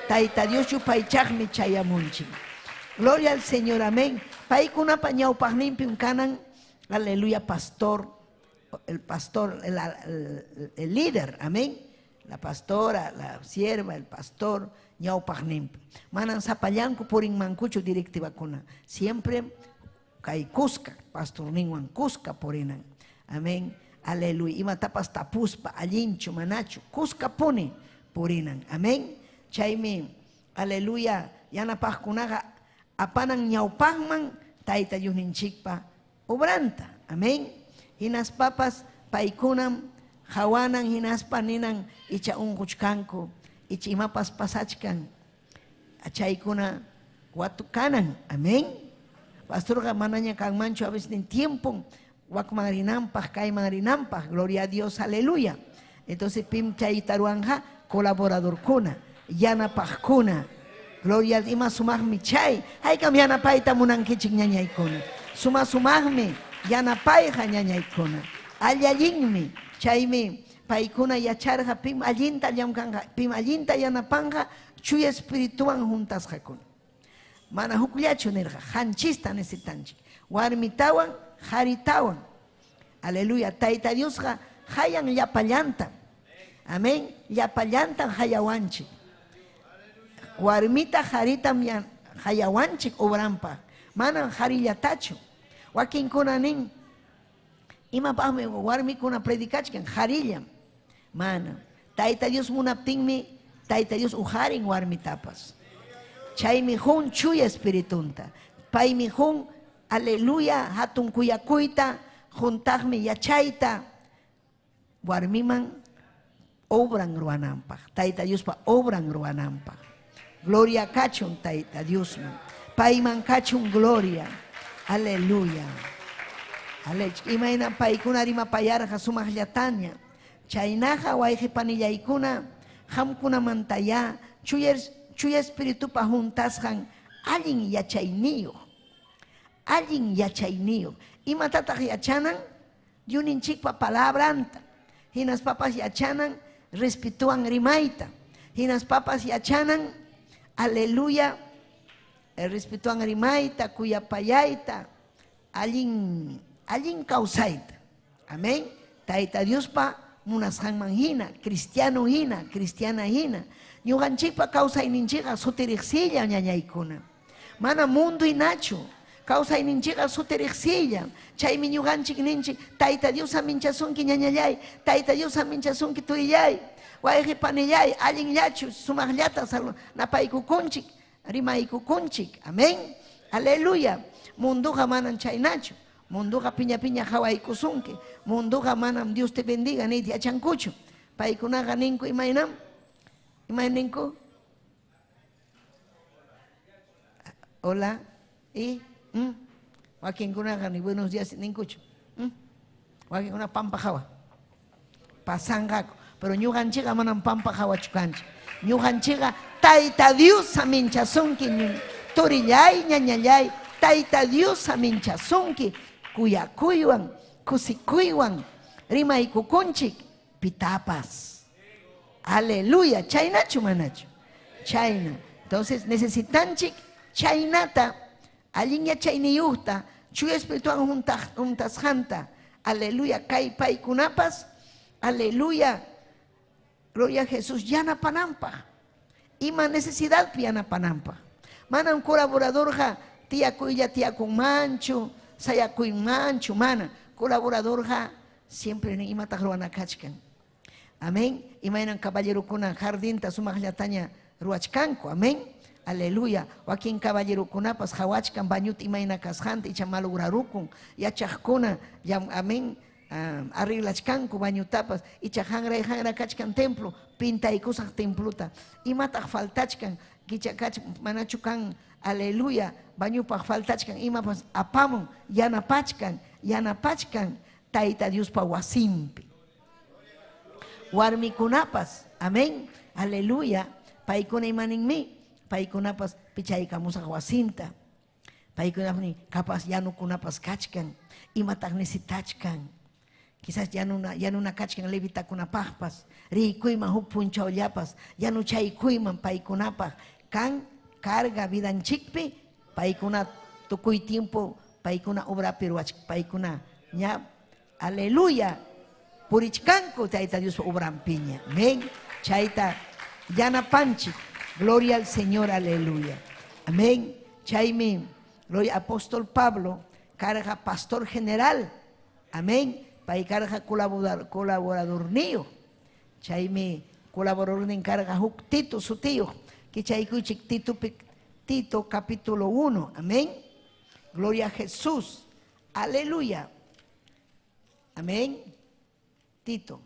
Tayta Dios yupaychaqmi chayamunchik. Gloria al Señor, amén. Paykunapa ñawpaqninpim kanan, aleluya, pastor, el pastor, el líder, amén. La pastora, la sierva, el pastor, ñawpaqninpi. Manan sapallanku purinmankuchu directivakuna. Siempre kay kuska, pastorninwan kuska purinan. Amén. Aleluya. Imatapas tapuspa, allinchu, manachu, kuska puni purinan. Amén. Chaymi, aleluya, yanapaqkunaqa apanan ñawpaqman Tayta Diosninchikpa obranta. Amén. Hinaspapas paykunam hawanan hinaspa ninan icha unquchkanku, icha imapas pasachkan. Chaykuna watukanan. Amén. Pastorqa manaña kanmanchu a veces tiempo wakman rinanpaq, kayman rinanpaq. Gloria a Dios, aleluya. Entonces pim chayta ruwanja colaboradorkuna, yanapaqkuna. Gloria a ima sumaqmi chay. Haykam yanapayta munankichik ñañaykuna. Suma sumaqmi yanapayqa ñañaykuna. Allallinmi chaymi paykuna yacharqa pim allinta llamkanqa, pim allinta yanapanja chuya espirituwan juntasqakuna. Mana hukllachu nirqa, qanchista necesitanchik. Warmitawan, qharitawan. Aleluya. Tayta Diosqa hayan llapallanta. Amén. Llapallantan hayawanchik. Warmita qharitam hayawanchik obranpaq. Manam qharillatachu. Wakinkuna nin, imapaqmi warmikuna predicachkan, qarillam. Mana. Tayta Dios munaptinmi, Tayta Dios ujarin warmitapas. Chaymi hun chuya espiritunta. Paymi hun, aleluya, hatun kuyakuyta, juntaqmi yachayta, warmiman obran ruwananpaq. Tayta Diospa obran ruwananpaq. Gloria kachun Tayta Diosman. Payman kachun gloria. Aleluya. Imayna paykuna rimapayarqa sumaqllataña. Chaynaqa wayqipanillaykuna qamkunamantayá chuya espiritupa juntasqan allin yachayniyuq. Allin yachayniyuq. Imatataq yachanan? Dyuninchikpa palabranta. Hinaspapas yachanan respetuwan rimayta. Hinaspapas yachanan, aleluya, respetuwan rimayta, kuyapayayta, allin allin kawsayta. Amén. Tayta Diospa munasqanman hina, cristiano hina, cristiana hina. Ñuqanchikpa kawsayninchikqa sutiriqsilla ñañaykuna. Mana mundo hinachu. Kawsayninchikqa sutiriqsilla. Chaymi ñuqanchik ninchik, Tayta Dios aminchasunki ñañallay, Tayta Dios aminchasunki turillay, wayqi panillay, allinllachu, sumaqllata napaykukunchik, rimaykukunchik. Amén. Aleluya. Munduqa manam chaynachu. Munduqa piña piña hawaykusunki. Munduqa manam Dios te bendiga niyta yachankuchu. Paykunaqa ninku imaynam? Imayninku? Hola. Y wakinkunaqa ni buenos días ninkuchu. Wakinkuna pampa hawa. Pasanqaku. Pero ñuqanchikqa manam pampa hawachu kanchik. Ñuqanchikqa Tayta Dios aminchasunki, turillay, ñañallay, Tayta Dios aminchasunki, kuyakuywan, kusikuywan, rimaykukunchik, pitapas. Aleluya. Chaynachu manachu. Chayna. Entonces necesitanchik chaynata, allin yachayniyuqta, chuya espirituwan juntasqanta. Aleluya. Kay paykunapas, aleluya. Gloria a Jesús, yanapananpaq. Ima necesidadpi yanapananpaq. Manam colaboradorqa tiyakuylla tiyakunmanchu, sayakuymanchu, mana. Colaboradorqa siempre nin imataq ruwana kachkan. Amén. Imaynan caballerokuna jardinta sumaqllataña ruwachkanku. Amén. Aleluya. Wakin caballerokunapas hawachkan bañuta imayna kasqanta icha malograrukun. Yachaqkuna, amén, arreglachkanku bañutapas icha hanray hanra kachkan templo, pintaykusaq templuta. Imataq faltachkan, kicha kach manachu kan, aleluya, bañupaq faltachkan, imapas apamun, yanapachkan, yanapachkan Tayta Diospa wasinpi. Warmikunapas. Amén. Aleluya. Paykuna imaninmi. Paykunapas pichaykamusaq wasinta. Paykunapas capaz yanukunapas kachkan. Imataq necesitachkan. Quizás yanuna kachkan levitakunapaqpas. Riykuyman huk punchawllapas. Yanuchaykuyman paykunapaq. Kan carga vidanchikpi. Paykuna tukuy tiempo. Paykuna obrapi ruwachk. Paykuna ña. Aleluya. Purichkanku Tayta Dios obrampiña. Amén. Chayta yanapanchik. Gloria al Señor, aleluya. Amén. Chaymi, gloria apóstol Pablo, carga pastor general. Amén. Pay carga colaborador niyo. Chaymi colaborador encarga huk Tito su tío. Kichaykuchik Tito, Tito capítulo 1. Amén. Gloria a Jesús. Aleluya. Amén. Tito.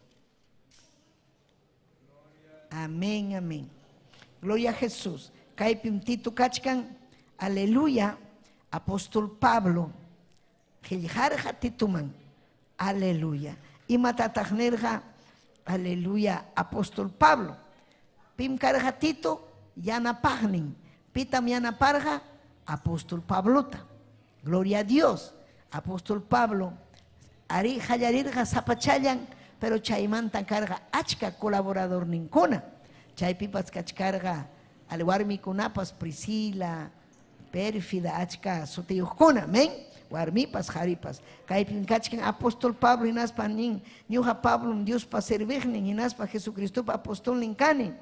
Amén, amén. Gloria a Jesús. Kaypim Tito kachkan. Aleluya. Apóstol Pablo. Qillqarqa Tituman. Aleluya. Imatataq nirqa? Aleluya. Apóstol Pablo. Pim karqa Tito? Yanapaqnin. Pitam yanaparqa? Apóstol Pablota. Gloria a Dios. Apóstol Pablo. Ari qallarirqa sapachallan, pero chaymanta karqa achka colaboradorninkuna. Chaypipas kachkarqa al warmikunapas Priscila, Pérfida, achka sutiyuqkuna, amén. Warmipas, qharipas. Kaypim kachkan apóstol Pablo hinaspa nin, ñuqa Pablom Diospa serviqnin hinaspa Jesucristopa apostolnin kani.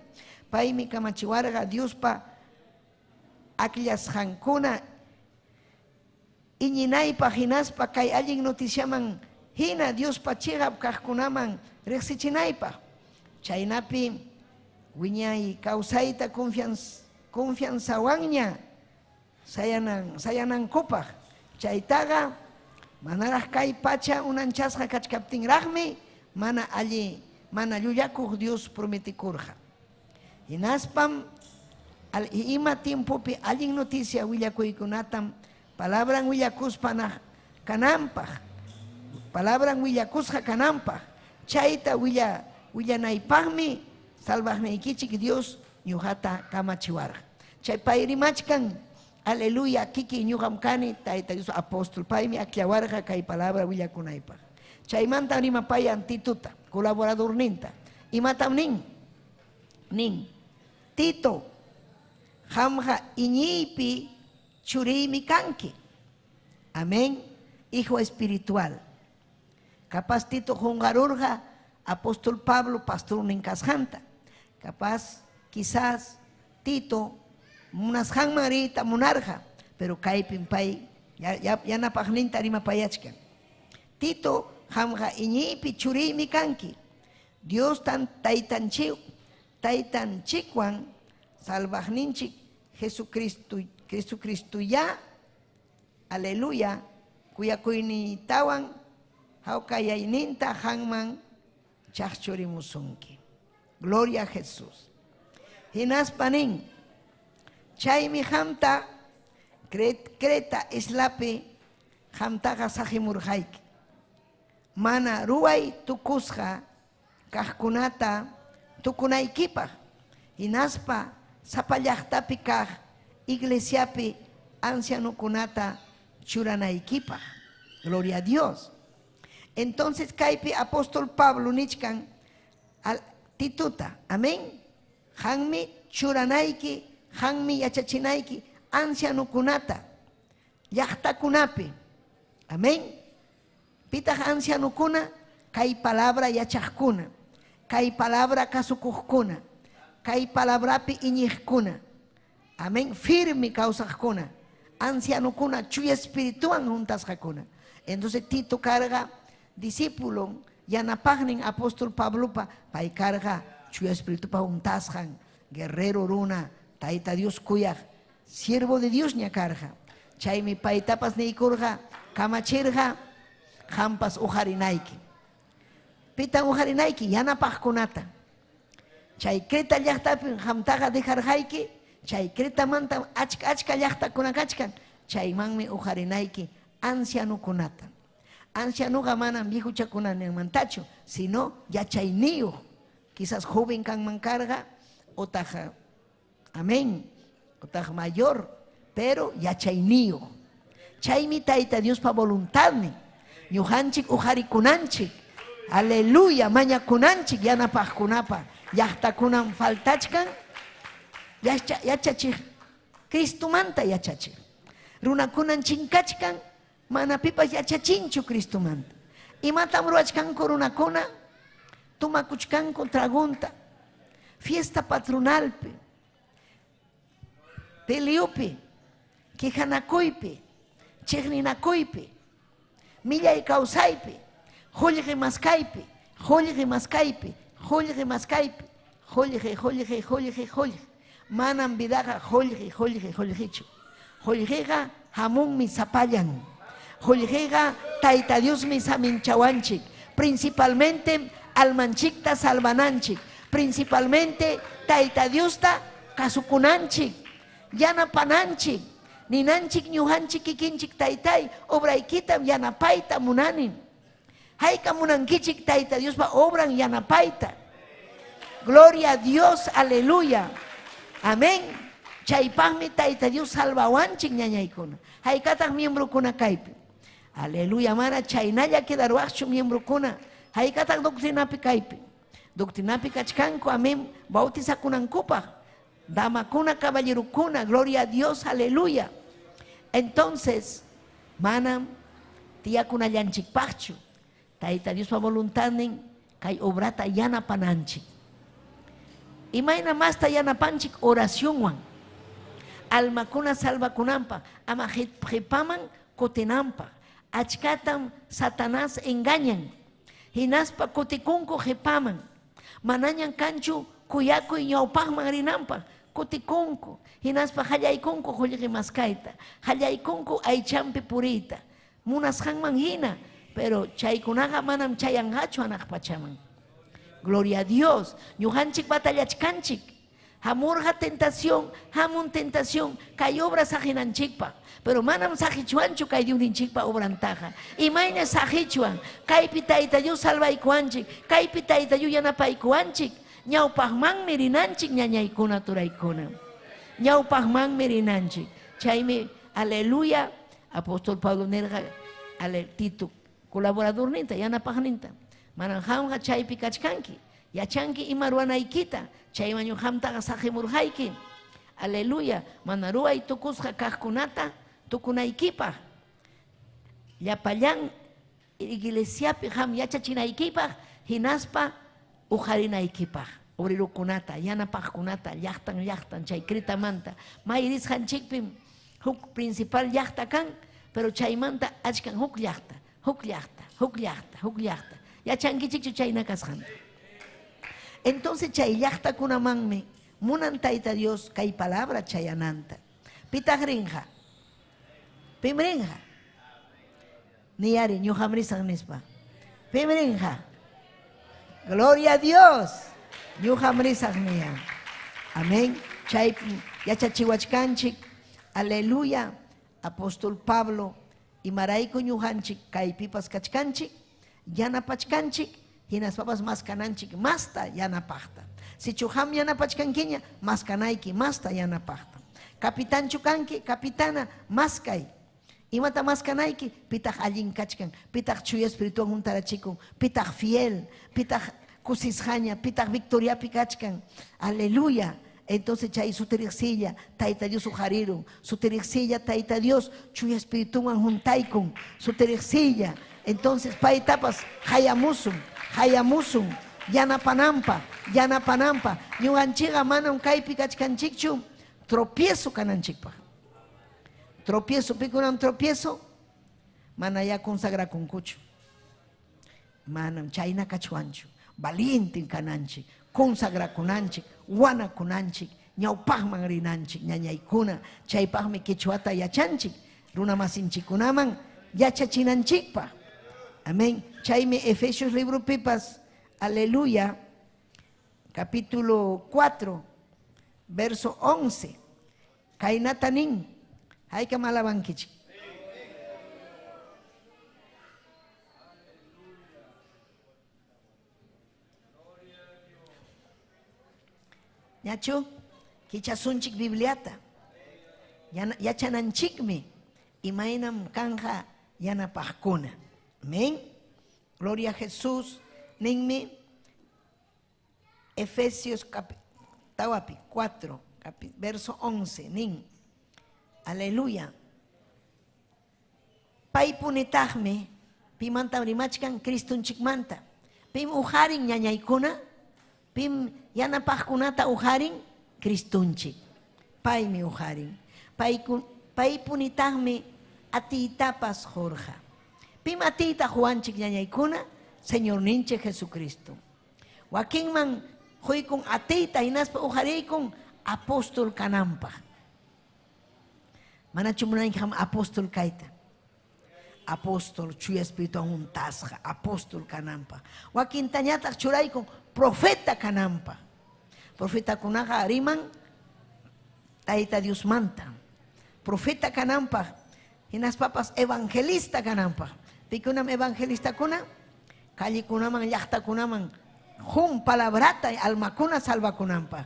Paymi kamachiwarqa Diospa akllasqankuna iñinaypaq hinaspa kay allin noticiaman hina Diospa chiqap kaqkunaman riqsichinaypaq. Chaynapi wiñay kawsayta confianzawanña sayanankupaq. Chaytaqa manaraq kay pacha unanchasqa kachkaptinraqmi mana alli mana llullakuq Dios prometikurqa. Hinaspam ima tiempopi allin noticia willakuykunatam palabran willakuspa kananpaq, palabran willakusqa kananpaq, chayta willanaypaqmi salvaqniykichik Dios ñuqata kamachiwarqa. Chay pay rimachkan, aleluya, kiki ñuqam kani Tayta Dios apóstol, paymi akllawarqa kay palabra willakunaypaq. Chaymanta rimapayan Tituta, colaboradorninta. Imatam nin? Nin, Tito, qamqa iñiypi churiymi kanki. Amén. Hijo espiritual. Capaz Tito qunqarurqa apóstol Pablo pastornin kasqanta. Capaz quizás Tito munasqanman riyta munarqa, pero kaypim pay yanapaqninta rimapayachkan. Tito, qamqa iñiypi churiymi kanki. Dios tan taytanchikwan salvaqninchik Jesucristo ya, aleluya, kuyakuynintawan hawkayayninta qanman chaqchurimusunki. Gloria a Jesús. Hinaspa nin, chaymi qamta Creta islapi qamtaqa saqimurqayki. Mana ruway tukusqa kaqkunata tukunaykipaq. Hinaspa sapa llaqtapi kaq iglesiapi ancianokunata churanaykipaq. Gloria a Dios. Entonces kaypi apóstol Pablo nichkan al Tituta, amén. Qanmi churanayki, qanmi yachachinayki ancianokunata llaqtakunapi. Amén. Pitaq ancianokuna kay palabra yachaqkuna, kay palabra kasukuqkuna, kay palabrapi iñiqkuna. Amén. Firme kawsaqkuna, ancianokuna chuya espirituwan juntasqakuna. Entonces Tito carga discípulo yanapaqnin apóstol Pablopa, pay carga chuya espiritupa juntasqan, guerrero runa, Tayta Dios kuyaq, siervo de Dios ña karqa. Chaymi paytapas niykurqa, kamachirqa, qampas uqarinayki. Pitan uqarinayki? Yanapaqkunata. Chay Creta llaqtapi qamtaqa dejarqayki, chay Cretamanta achka achka llaqtakuna kachkan, chaymanmi uqarinayki ancianokunata. Ancianoqa manam viejuchakunamantachu, sino yachayniyuq, Quizás joven kanman karqa otaq, amén, otaq mayor, pero yachayniyuq. Chaymi Tayta Diospa voluntadnin. Ñuqanchik uqarikunanchik. Aleluya, mañakunanchik yanapaqkunapa. Llaqtakunam faltachkan yachachiq, Cristomanta yachachiq. Runakunan chinkachkan, mana pipas yachachinchu Cristomanta. Imatam ruwachkanku runakuna? Tumakuchkanku tragunta. Fiesta patronalpi, peliupi, quejanakuypi, chiqninakuypi, millay kawsaypi, qullqi maskaypi, qullqi maskaypi, qullqi maskaypi, qullqi, qullqi, qullqi, qullqi. Manam vidaqa qullqi, qullqi, qullqichu. Qullqiqa hamunmi sapallan. Qullqiqa Tayta Diosmi saminchawanchik. Principalmente almanchikta salvananchik. Principalmente Tayta Diosta kasukunanchik, yanapananchik. Ninanchik ñuqanchik kikinchik Taytay, obraykitam yanapayta munani. Hayka munankichik Tayta Diospa obran yanapayta. Gloria a Dios, aleluya. Amén. Chaypaqmi Tayta Dios salvawanchik ñañaykuna. Haykataq miembrokuna kaypi. Aleluya, mana chaynalla quedaruwaqchu miembrokuna. Haykataq doctrinapi kaypi. Doctrinapi kachkanku, amén, bautizakunankupaq. Damakuna, caballerokuna, gloria a Dios, aleluya. Entonces, manam tiyakunallanchikpaqchu. Tayta Diospa voluntadnin kay obrata yanapananchik. Imayna masta yanapanchik oracionwan. Almakuna salvakunanpaq, ama qipaman kutinanpaq. Achkatam Satanás engañan. Hinaspa kutikunku qipaman. Manañan kanchu kuyakuy ñawpaqman rinanpaq. Kutikunku. Hinaspa qallaykunku qullqi maskayta. Qallaykunku aychampi puriyta. Munasqanman hina, pero chaykunaqa manam chayanqachu hanaq pachaman. Gloria a Dios. Ñuqanchik batallachkanchik. Hamurqa tentación, hamun tentación, kay obra saqinanchikpaq. Pero manam saqichwanchu kay Diosninchikpa obrantaqa. Imayna saqichwan, kaypi Tayta Dios salvaykuwanchik, kaypi Tayta Dios yanapaykuwanchik, ñawpaqmanmi rinanchik ñañaykuna turaykuna. Ñawpaqmanmi rinanchik. Chaymi, aleluya, apóstol Pablo nirqa, ale Tito, colaboradorninta, yanapaqninta. Manam qamqa chaypi kachkanki. Yachanki ima ruwanaykita, chayman ñuqamtaqa saqimurqayki. Aleluya, mana ruway tukusqa kaqkunata tukunaykipaq. Llapallan iglesiapi qam yachachinaykipaq, hinaspa uqarinaykipaq. Obrerokunata, yanapaqkunata, llaqtan llaqtan chay Cretamanta. May risqanchikpim huk principal llaqta kan, pero chaymanta achkan huk llaqta, huk llaqta, huk llaqta, huk llaqta. Yachankichikchu chayna kasqanta. Entonces chay llaqtakunamanmi munan Tayta Dios kay palabra chayananta. Pitaq rinqa? Pim rinqa? Niyari ñuqam risan nispa. Pim rinqa? Gloria a Dios. Ñuqam risaq niya. Amén. Chay yachachiwachkanchik. Aleluya. Apóstol Pablo imarayku ñuqanchik kaypipas kachkanchik, yanapachkanchik, hinaspapas maskananchik masta yanapaqta. Sichu qam yanapachkankiña, maskanayki masta yanapaqta. Capitanchu kanki, capitana, maskay. Imata maskanayki, pitaq allin kachkan, pitaq chuya espirituwan huntarachikun, pitaq fiel, pitaq kusisqaña, pitaq victoriapi kachkan. Aleluya. Entonces chay sutiriqsilla Tayta Dios uqarirun, sutiriqsilla Tayta Dios chuya espirituwan juntaykun, sutiriqsilla. Entonces paytapas hayamusun, hayamusun, yanapanampa, yanapanampa. Ñuqanchikqa manam kaypi kachkanchikchu tropiezo kananchikpaq. Tropiezo, pikunam tropiezo, mana ya consagrakunkuchu. Manam chayna kachwanchu. Valiente kananchik, consagrakunanchik, wanakunanchik, ñawpaqman rinanchik, ñañaykuna, chaypaqmi quechuata yachanchik, runamasinchikunaman yachachinanchikpaq. Amén. Chaymi Efesios libro pipas, aleluya, capítulo 4, verso 11. Kaynata nin, haykam alabankichik. Ñachu? Kichasunchik Bibliata. Yachananchikmi imaynam kanja yanapaqkuna. Amén. Gloria a Jesús. Ninmi Efesios tawapi 4, verso 11. Nin. Aleluya. Paypunitaqmi pimanta rimachkan Cristonchikmanta. Pim uharin ñañaykuna, pim yanapaqkunata uharin Cristonchik. Paymi uharin. Paypunitaqmi atiytapas qurqa. Pim atiyta quwanchik ñañaykuna, Señorninchik Jesucristo. Wakinman quykun atiyta hinaspa uhariykun apóstol kananpaq. Manachu munanki qam apóstol kayta? Apóstol, Chuya Espíritu huntasqa, apóstol kananpaq. Wakintañataq churaykun profeta kananpaq. Profetakunaqa riman Tayta Diosmanta. Profeta kananpaq, hinaspapas evangelista kananpaq. Pikunam evangelistakuna? Callekunaman, llaqtakunaman jun palabrata almakuna salvakunanpaq.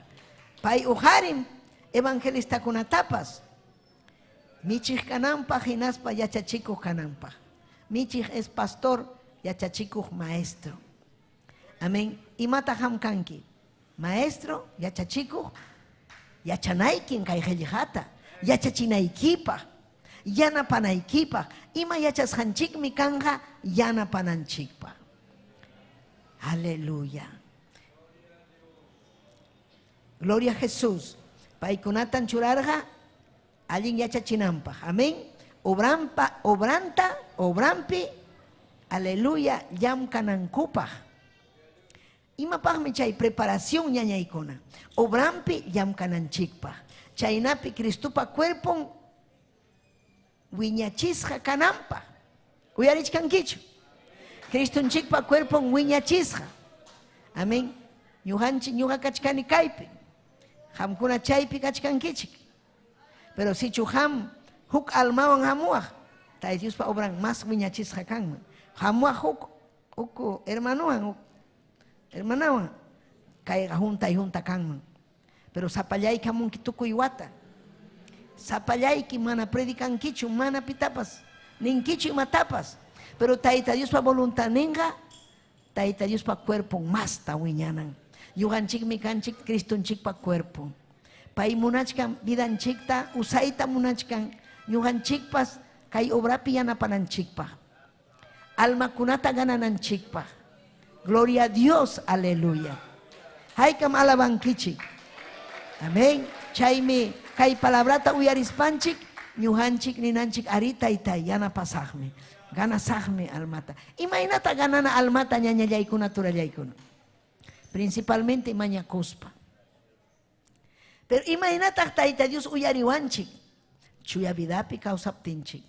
Pay uharin evangelistakunatapas. Michiq kananpaq hinaspa yachachikuq kananpaq. Michiq es pastor, yachachikuq maestro. Amén. Imata ham kanki? Maestro, yachachikuq, yachanaykin kay qillqata, yachachinaykipaq, yanapanaykipaq, ima yachasqanchikmi kanja yanapananchikpaq. Aleluya. Gloria a Jesús. Paykunatan churarqa allin yachachinanpaq. Amén. Obrampa, obranta, obrampi, aleluya, llamkanankupaq. Imapaqmi chay preparación ñañaykuna. Obrampi llamkananchikpaq. Chaynapi Cristopa cuerpon wiñachisqa kananpaq. Uyarichkankichu? Cristonchikpa cuerpon wiñachisqa. Amén. Ñuqanchik ñuqa kachkani kaypi. Qamkuna chaypi kachkankichik. Pero sichu qam huk almawan hamuwaq, Tayta Diospa obran mas wiñachisqa kanman. Hamuwaq huk huk hermanowan, huk hermanawan, kayqa juntay junta kanman. Pero sapallayki hamunki tukuy wata. Sapallayki mana predicankichu, mana pitapas, ninkichu imatapas. Pero Tayta Diospa voluntadninqa, Tayta Diospa cuerpon masta wiñanan. Ñuqanchikmi kanchik Cristonchikpa cuerpon. Pay munachkan vidanchikta, usayta munachkan, ñuqanchikpas kay obrapi yanapananchikpaq. Almakunata ganananchikpaq. Gloria a Dios, aleluya. Haykam alabankichik. Amén. Chaymi kay palabrata uyarispanchik, ñuqanchik ninanchik ari taytay yanapasaqmi. Ganasaqmi almata. Imaynata ganana almata ñañallaykuna turallaykuna? Principalmente mañakuspa. Pero imaynataq Tayta Dios uyariwanchik? Chuya vidapi kawsaptinchik.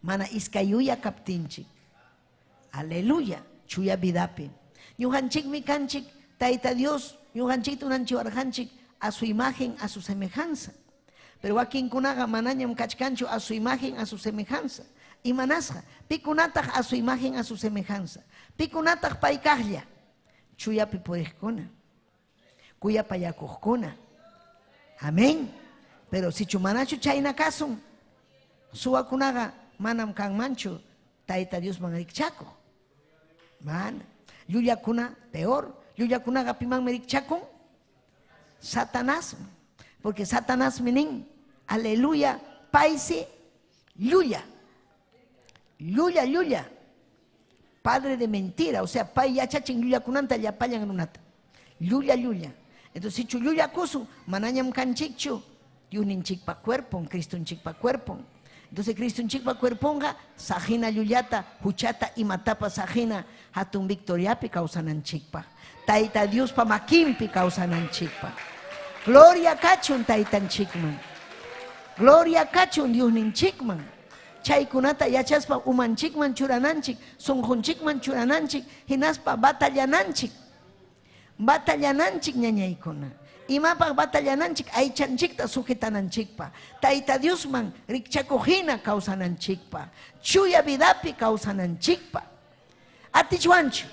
Mana iskay kaptinchik. Aleluya, chuya vidapi. Ñuqanchikmi kanchik Tayta Dios, ñuqanchikta unanchiwarqanchik a su imagen, a su semejanza. Pero wakinkunaqa manañam kachkanchu a su imagen, a su semejanza. Imanasqa, pikunataq a su imagen, a su semejanza. Pikunataq paykaqlla, chuyapi puriqkuna, kuyapayakuqkuna. Amén. Pero sichu manachu chayna kasun, suwakunaqa manam kanmanchu Tayta Diosman rikchakuq. Mana. Llullakuna peor. Llullakunaqa pimanmi rikchakun? Satanás. Porque Satanás nin, aleluya, paysi llulla. Llulla, llulla. Padre de mentira, o sea, pay yachachin llullakunanta llapallan runata. Llulla, llulla. Entonces, sichu llullakusun, manañam kanchikchu, Diosninchikpa cuerpon, Cristonchikpa cuerpon. Entonces, Cristonchikpa cuerponqa saqina llullata, huchata imatapa saqina hatun victoriapi kawsananchikpaq. Tayta Diospa makinpi kawsananchikpaq. Gloria kachun taytanchikman. Gloria kachun Diosninchikman. Chaykunata yachaspa umanchikman churananchik, sunqunchikman churananchik, hinaspa batallananchik. Batallananchik ñañaykuna. Imapaq batallananchik aychanchikta sujetananchikpa. Tayta Diosman rikchakuqhina kawsananchikpa. Chuya vidapi kawsananchikpa. Atichwanchu.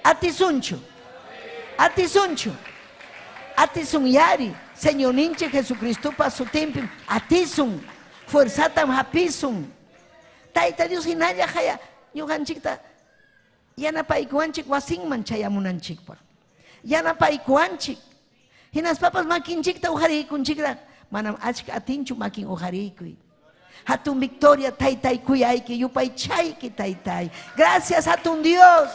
Atisunchu. Atisunchu. Atisun yari, Señorninchik Jesucristopa sutinpim atisun, fuerzatam hapisun. Tayta Dios hinalla haya ñuqanchikta yanapaykuwanchik wasinman chayamunanchikpaq. Yanapaykuwanchik. Hinaspapas makinchikta uqariykunchikraq, manam achka atinchu makin uqariykuy. Hatun victoria taytay kuyayki, yupaychayki taytay. Gracias hatun Dios.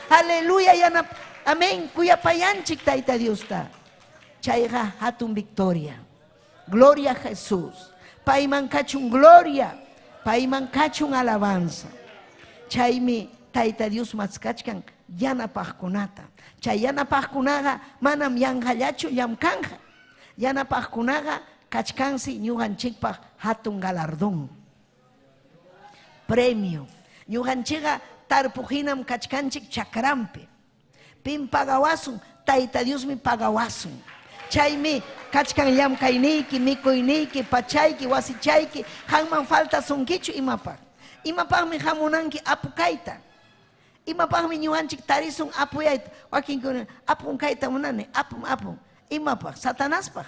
Aleluya yanap amén kuyapayanchik tayta Diosta. Chayqa hatun victoria. Gloria a Jesús. Payman kachun gloria, payman kachun alabanza. Chaymi Tayta Dios maskachkan yanapaqkunata. Chay yanapaqkunaqa manam yanqallachu llamkanqa. Yanapaqkunaqa kachkansi ñuqanchikpaq hatun galardón. Premio. Ñuqanchikqa tarpuq hinam kachkanchik chakranpi. Pim pagawasun? Tayta Diosmi pagawasun. Chaymi kachkan llamkayniyki, mikuyniyki, pachayki, wasichayki, qanman faltasunkichu imapaq? Imapaqmi hamunanki apu kayta? Imapaqmi ñuqanchik tarisun apuyayta? Wakinkuna apun kayta munani, apum, apum. Imapaq? Satanaspaq.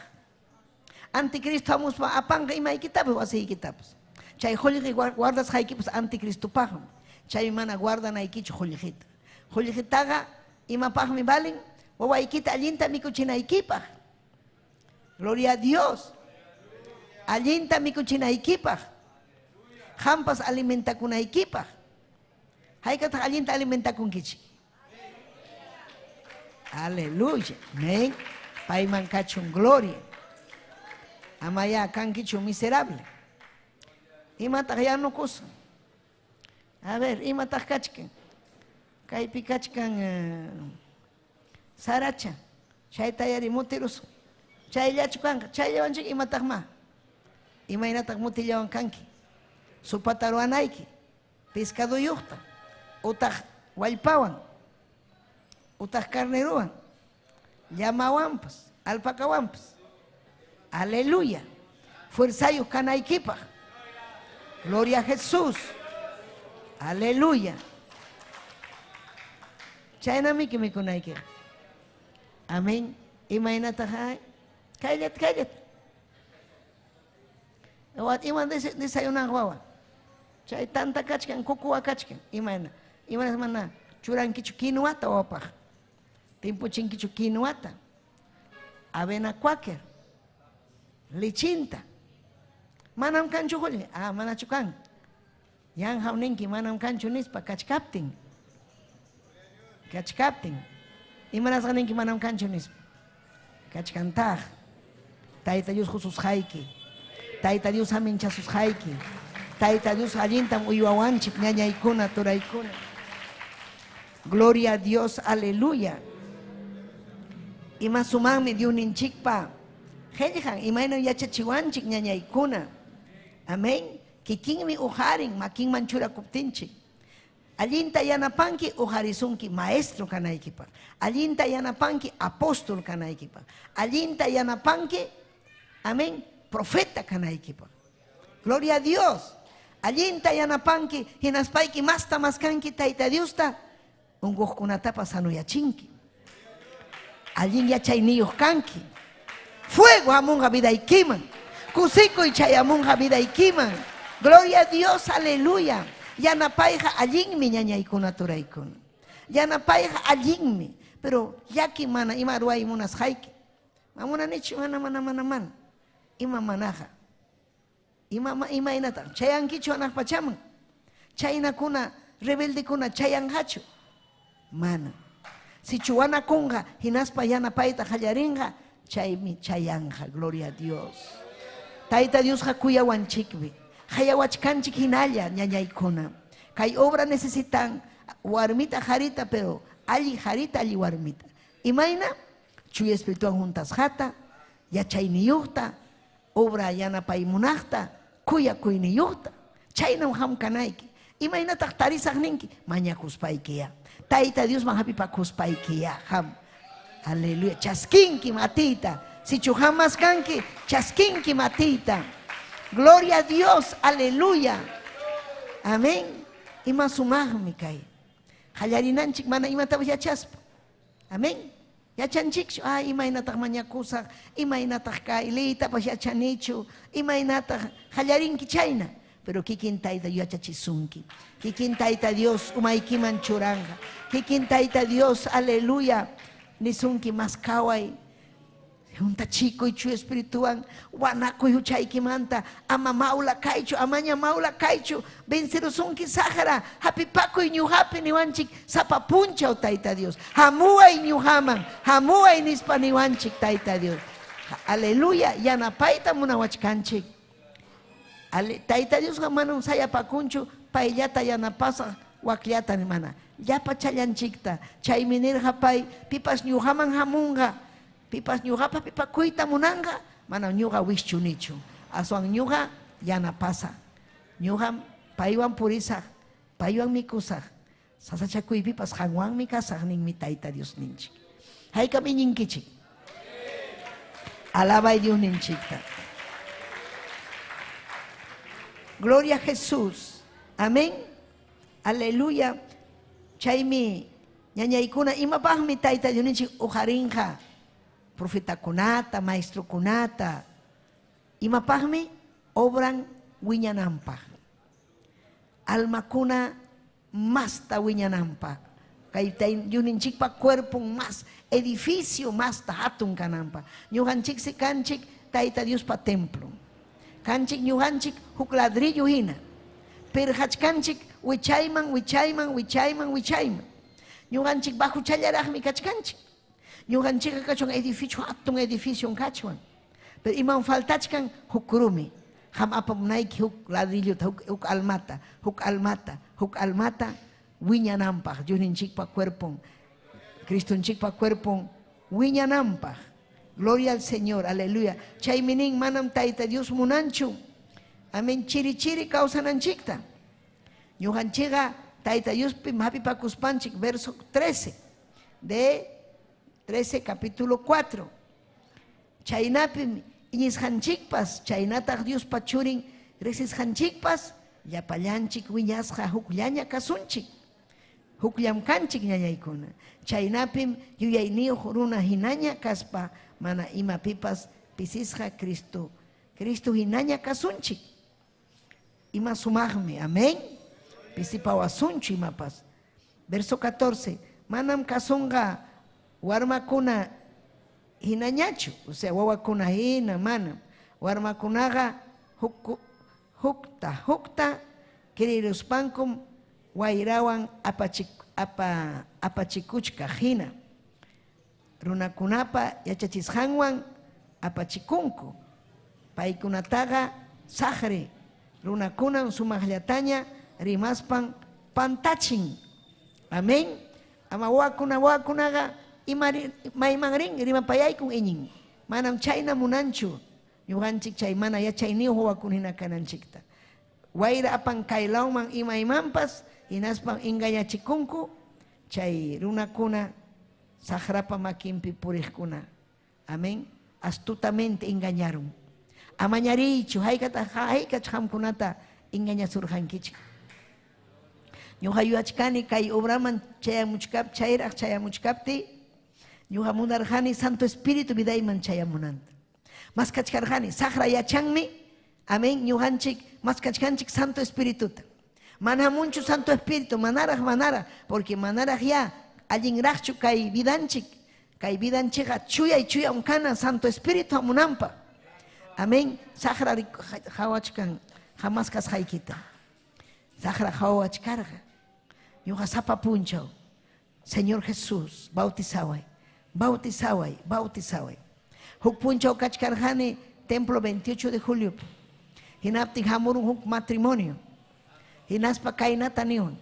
Anticristo hamuspa apanqa imaykitapas, wasiykitapas. Chay qullqi guardasqaykipas anticristopaqmi. Chaymi mana guardanaykichu qullqita. Qullqitaqa imapaqmi valen? Wawaykita allinta mikuchinaykipaq. Gloria a Dios. Allinta mikuchinaykipaq. Qampas alimentakunaykipaq. Haykataq allinta alimentakunkichik? Aleluya. Amén. Payman kachun gloria. Amaya kankichu miserable. Imataq yanukusun? A ver, imataq kachkan? Kaypi kachkan saracha. Chayta yari mutirusun. Chayllachu kanqa? Chayllawanchik imataqma? Imaynataq mutillawan kanki? Supata ruwanayki, pescadoyuqta, utaq wallpawan, utaq carnerowan, llamawanpas, alpacawanpas. Aleluya. Fuerzayuq kanaykipaq. Gloria a Jesús. Aleluya. Chaynamiki mikunaykiqa. Amén. Imaynataq ay? Kayllata, kayllata. Iman desayunanqa wawa? Chay tanta kachkan, kukuwa kachkan. Imayna? Imanas mana churankichu kinuata wawapaq? Timpuchinkichu kinuata? Avena quaker. Lichinta. Manam kanchu qullqi. Ah, manachu kan. Yanqam ninki manam kanchu nispa kachkaptin. Kachkaptin. Imanasqa ninki manam kanchu nispa? Kachkantaq. Tayta Dios qususqayki. Tayta Dios haminchasusqayki. Tayta Dios allintam uywawanchik ñañaykuna, turaykuna. Gloria a Dios, aleluya. Ima sumaqmi Diosninchikpa qillqan, imaynam yachachiwanchik ñañaykuna. Amén. Kikinmi uqarin makinman churakuptinchik. Allinta yanapanki uqarisunki maestro kanaykipaq. Allinta yanapanki apóstol kanaykipaq. Allinta yanapanki, amén, profeta kanaykipaq. Gloria a Dios. Allinta yanapanki hinaspayki masta maskanki Tayta Diosta unquqkunatapas sanuyachinki. Allin yachayniyuq kanki. Fuego hamunqa vidaykiman. Kusikuy chayamunqa vidaykiman. Gloria a Dios, aleluya. Yanapayqa allinmi ñañaykuna turaykuna. Yanapayqa allinmi, pero llaki mana ima ruway munasqayki. Ma munanichu mana mana mana mana. Ima manaqa. Ima imaynataq chayankichu hanaq pachaman? Chaynakuna rebeldekuna chayanqachu? Mana. Sichu wanakunqa hinaspa yanapayta qallarinqa, chaymi chayanqa. Gloria a Dios. Tayta Diosqa kuyawanchikmi. Qayawachkanchik hinalla ñañaykuna. Kay obra necesitan warmita qarita, pero alli qarita, alli warmita. Imayna? Chuya Espirituwan huntasqata, yachayniyuqta, obra yanapay munaqta, kuyakuyniyuqta. Chaynam qam kanayki. Imaynataq tarisaq ninki? Mañakuspaykiyá. Tayta Diosman hapipakuspaykiyá qam. Aleluya. Chaskinkim atiyta. Sichu qam maskanki, chaskinkim atiyta. Gloria a Dios. Aleluya. Amén. Ima sumaqmi kay. Qallarinanchik mana imatapas yachaspa. Amén. Yachanchikchu, ay imaynataq mañakusaq, imaynataq kay, liytapas yachanichu, imaynataq qallarinki chayna. Pero kikin Tayta yachachisunki. Kikin Tayta Dios umaykiman churanqa. Kikin Tayta Dios, aleluya, nisunki mas kaway. Juntachikuy Chuya Espirituwan, wanakuy huchaykimanta, ama mawla kaychu, amaña mawla kaychu, vencerusunki saqra, hapipakuy ñuqapi niwanchik sapa punchaw Tayta Dios. Hamuway ñuqaman, hamuway nispa niwanchik Tayta Dios. Aleluya, yanapayta munawachkanchik. Tayta Diosqa manam sayapakunchu payllata yanapasaq wakllata mana. Llapa challanchikta. Chaymi nirqa pay, pipas ñuqaman hamunqa, pipas ñuqapa pipakuyta munanqa, manam ñuqa wischunichu. Aswan ñuqa yanapasaq. Ñuqam paywan purisaq, paywan mikusaq. Sasachakuypipas qanwanmi kasaq ninmi Tayta Diosninchik. Haykam iñinkichik? Alabay Diosninchikta. Gloria a Jesús. Amén. Aleluya. Chaymi ñañaykuna imapaqmi Tayta Diosninchik uqarinqa profetakunata, maestrokunata. Imapaqmi obran wiñananpaq. Almakuna masta wiñananpaq. Kay Diosninchikpa cuerpon mas edificio masta hatun kananpaq. Ñuqanchiksi kanchik Tayta Diospa templo. Kanchik ñuqanchik huk ladrillo hina. Pirqachkanchik wichayman, wichayman, wichayman, wichayman. Ñuqanchik bajuchallaraqmi kachkanchik. Ñuqanchikqa kachwan edificio, hatun edificio kachwan. Pero iman faltachkan huk rumi. Qam apamunayki huk ladrillota, huk almata, huk almata, huk almata wiñananpaq, Diosninchikpa cuerpon, Cristonchikpa cuerpon wiñananpaq. Gloria al Señor, aleluya. Chaymi nin manam Tayta Dios munanchu. Amén, chiri chiri kawsananchikta. Ñuqanchikqa Tayta Diospi hapipakuspanchik, verso 13 de 13 capítulo 4. Chaynapim iñisqanchikpas, chaynataq Diospa churin riqsisqanchikpas, llapallanchik wiñasqa hukllaña kasunchik. Hukllam kanchik ñañaykuna. Chaynapim yuyayniyuq runa hinaña kaspa mana imapipas pisisqa Cristo, Cristo hinaña kasunchik. Ima sumaqmi, amén. Pisipawasunchu imapas. Verso 14, manam kasunqa warmakuna hinañachu, o sea, wawakuna hina, manam. Warmakunaqa hukta, hukta kiriruspankum wayrawan apachikuchkaq hina. Runakunapa yachachisqanwan apachikunku. Paykunataqa saqri runakunan sumaqllataña rimaspan pantachin. Amén. Ama wawakuna, wawakunaqa ima mayman rin rimapayaykun iñin. Manam chayna munanchu ñuqanchik chay mana yachayniyuq wawakuna hina kananchikta. Wayra apan kaylawman imaymanpas hinaspan engañachikunku chay runakuna saqrapa makinpi puriqkuna. Amén. Astutamente engañaron. Amañariychu, haykataq haykach qamkunata engañasurqankichik. Ñuqa yuyachkani kay obraman chayamuchkap, chayraq chayamuchkaptiy, ñuqa munarqani Santo Espíritu vidayman chayamunanta. Maskachkarqani, saqra yachanmi, amén, ñuqanchik maskachkanchik Santo Espirituta. Mana hamunchu Santo Espíritu, manaraq, manaraq, porque manaraq ya allinraqchu kay vidanchik, kay vidanchikqa chuyay chuyam kana Santo Espíritu hamunanpaq. Amén, saqra qhawachkan hamas kasqaykita. Saqra qhawachkarqa. Ñuqa sapa punchaw, Señor Jesús, bautizaway, bautizaway, bautizaway. Huk punchaw kachkarqani templo 28 de julio. Hinaptin hamurun huk matrimonio. Hinaspa kaynata niwan.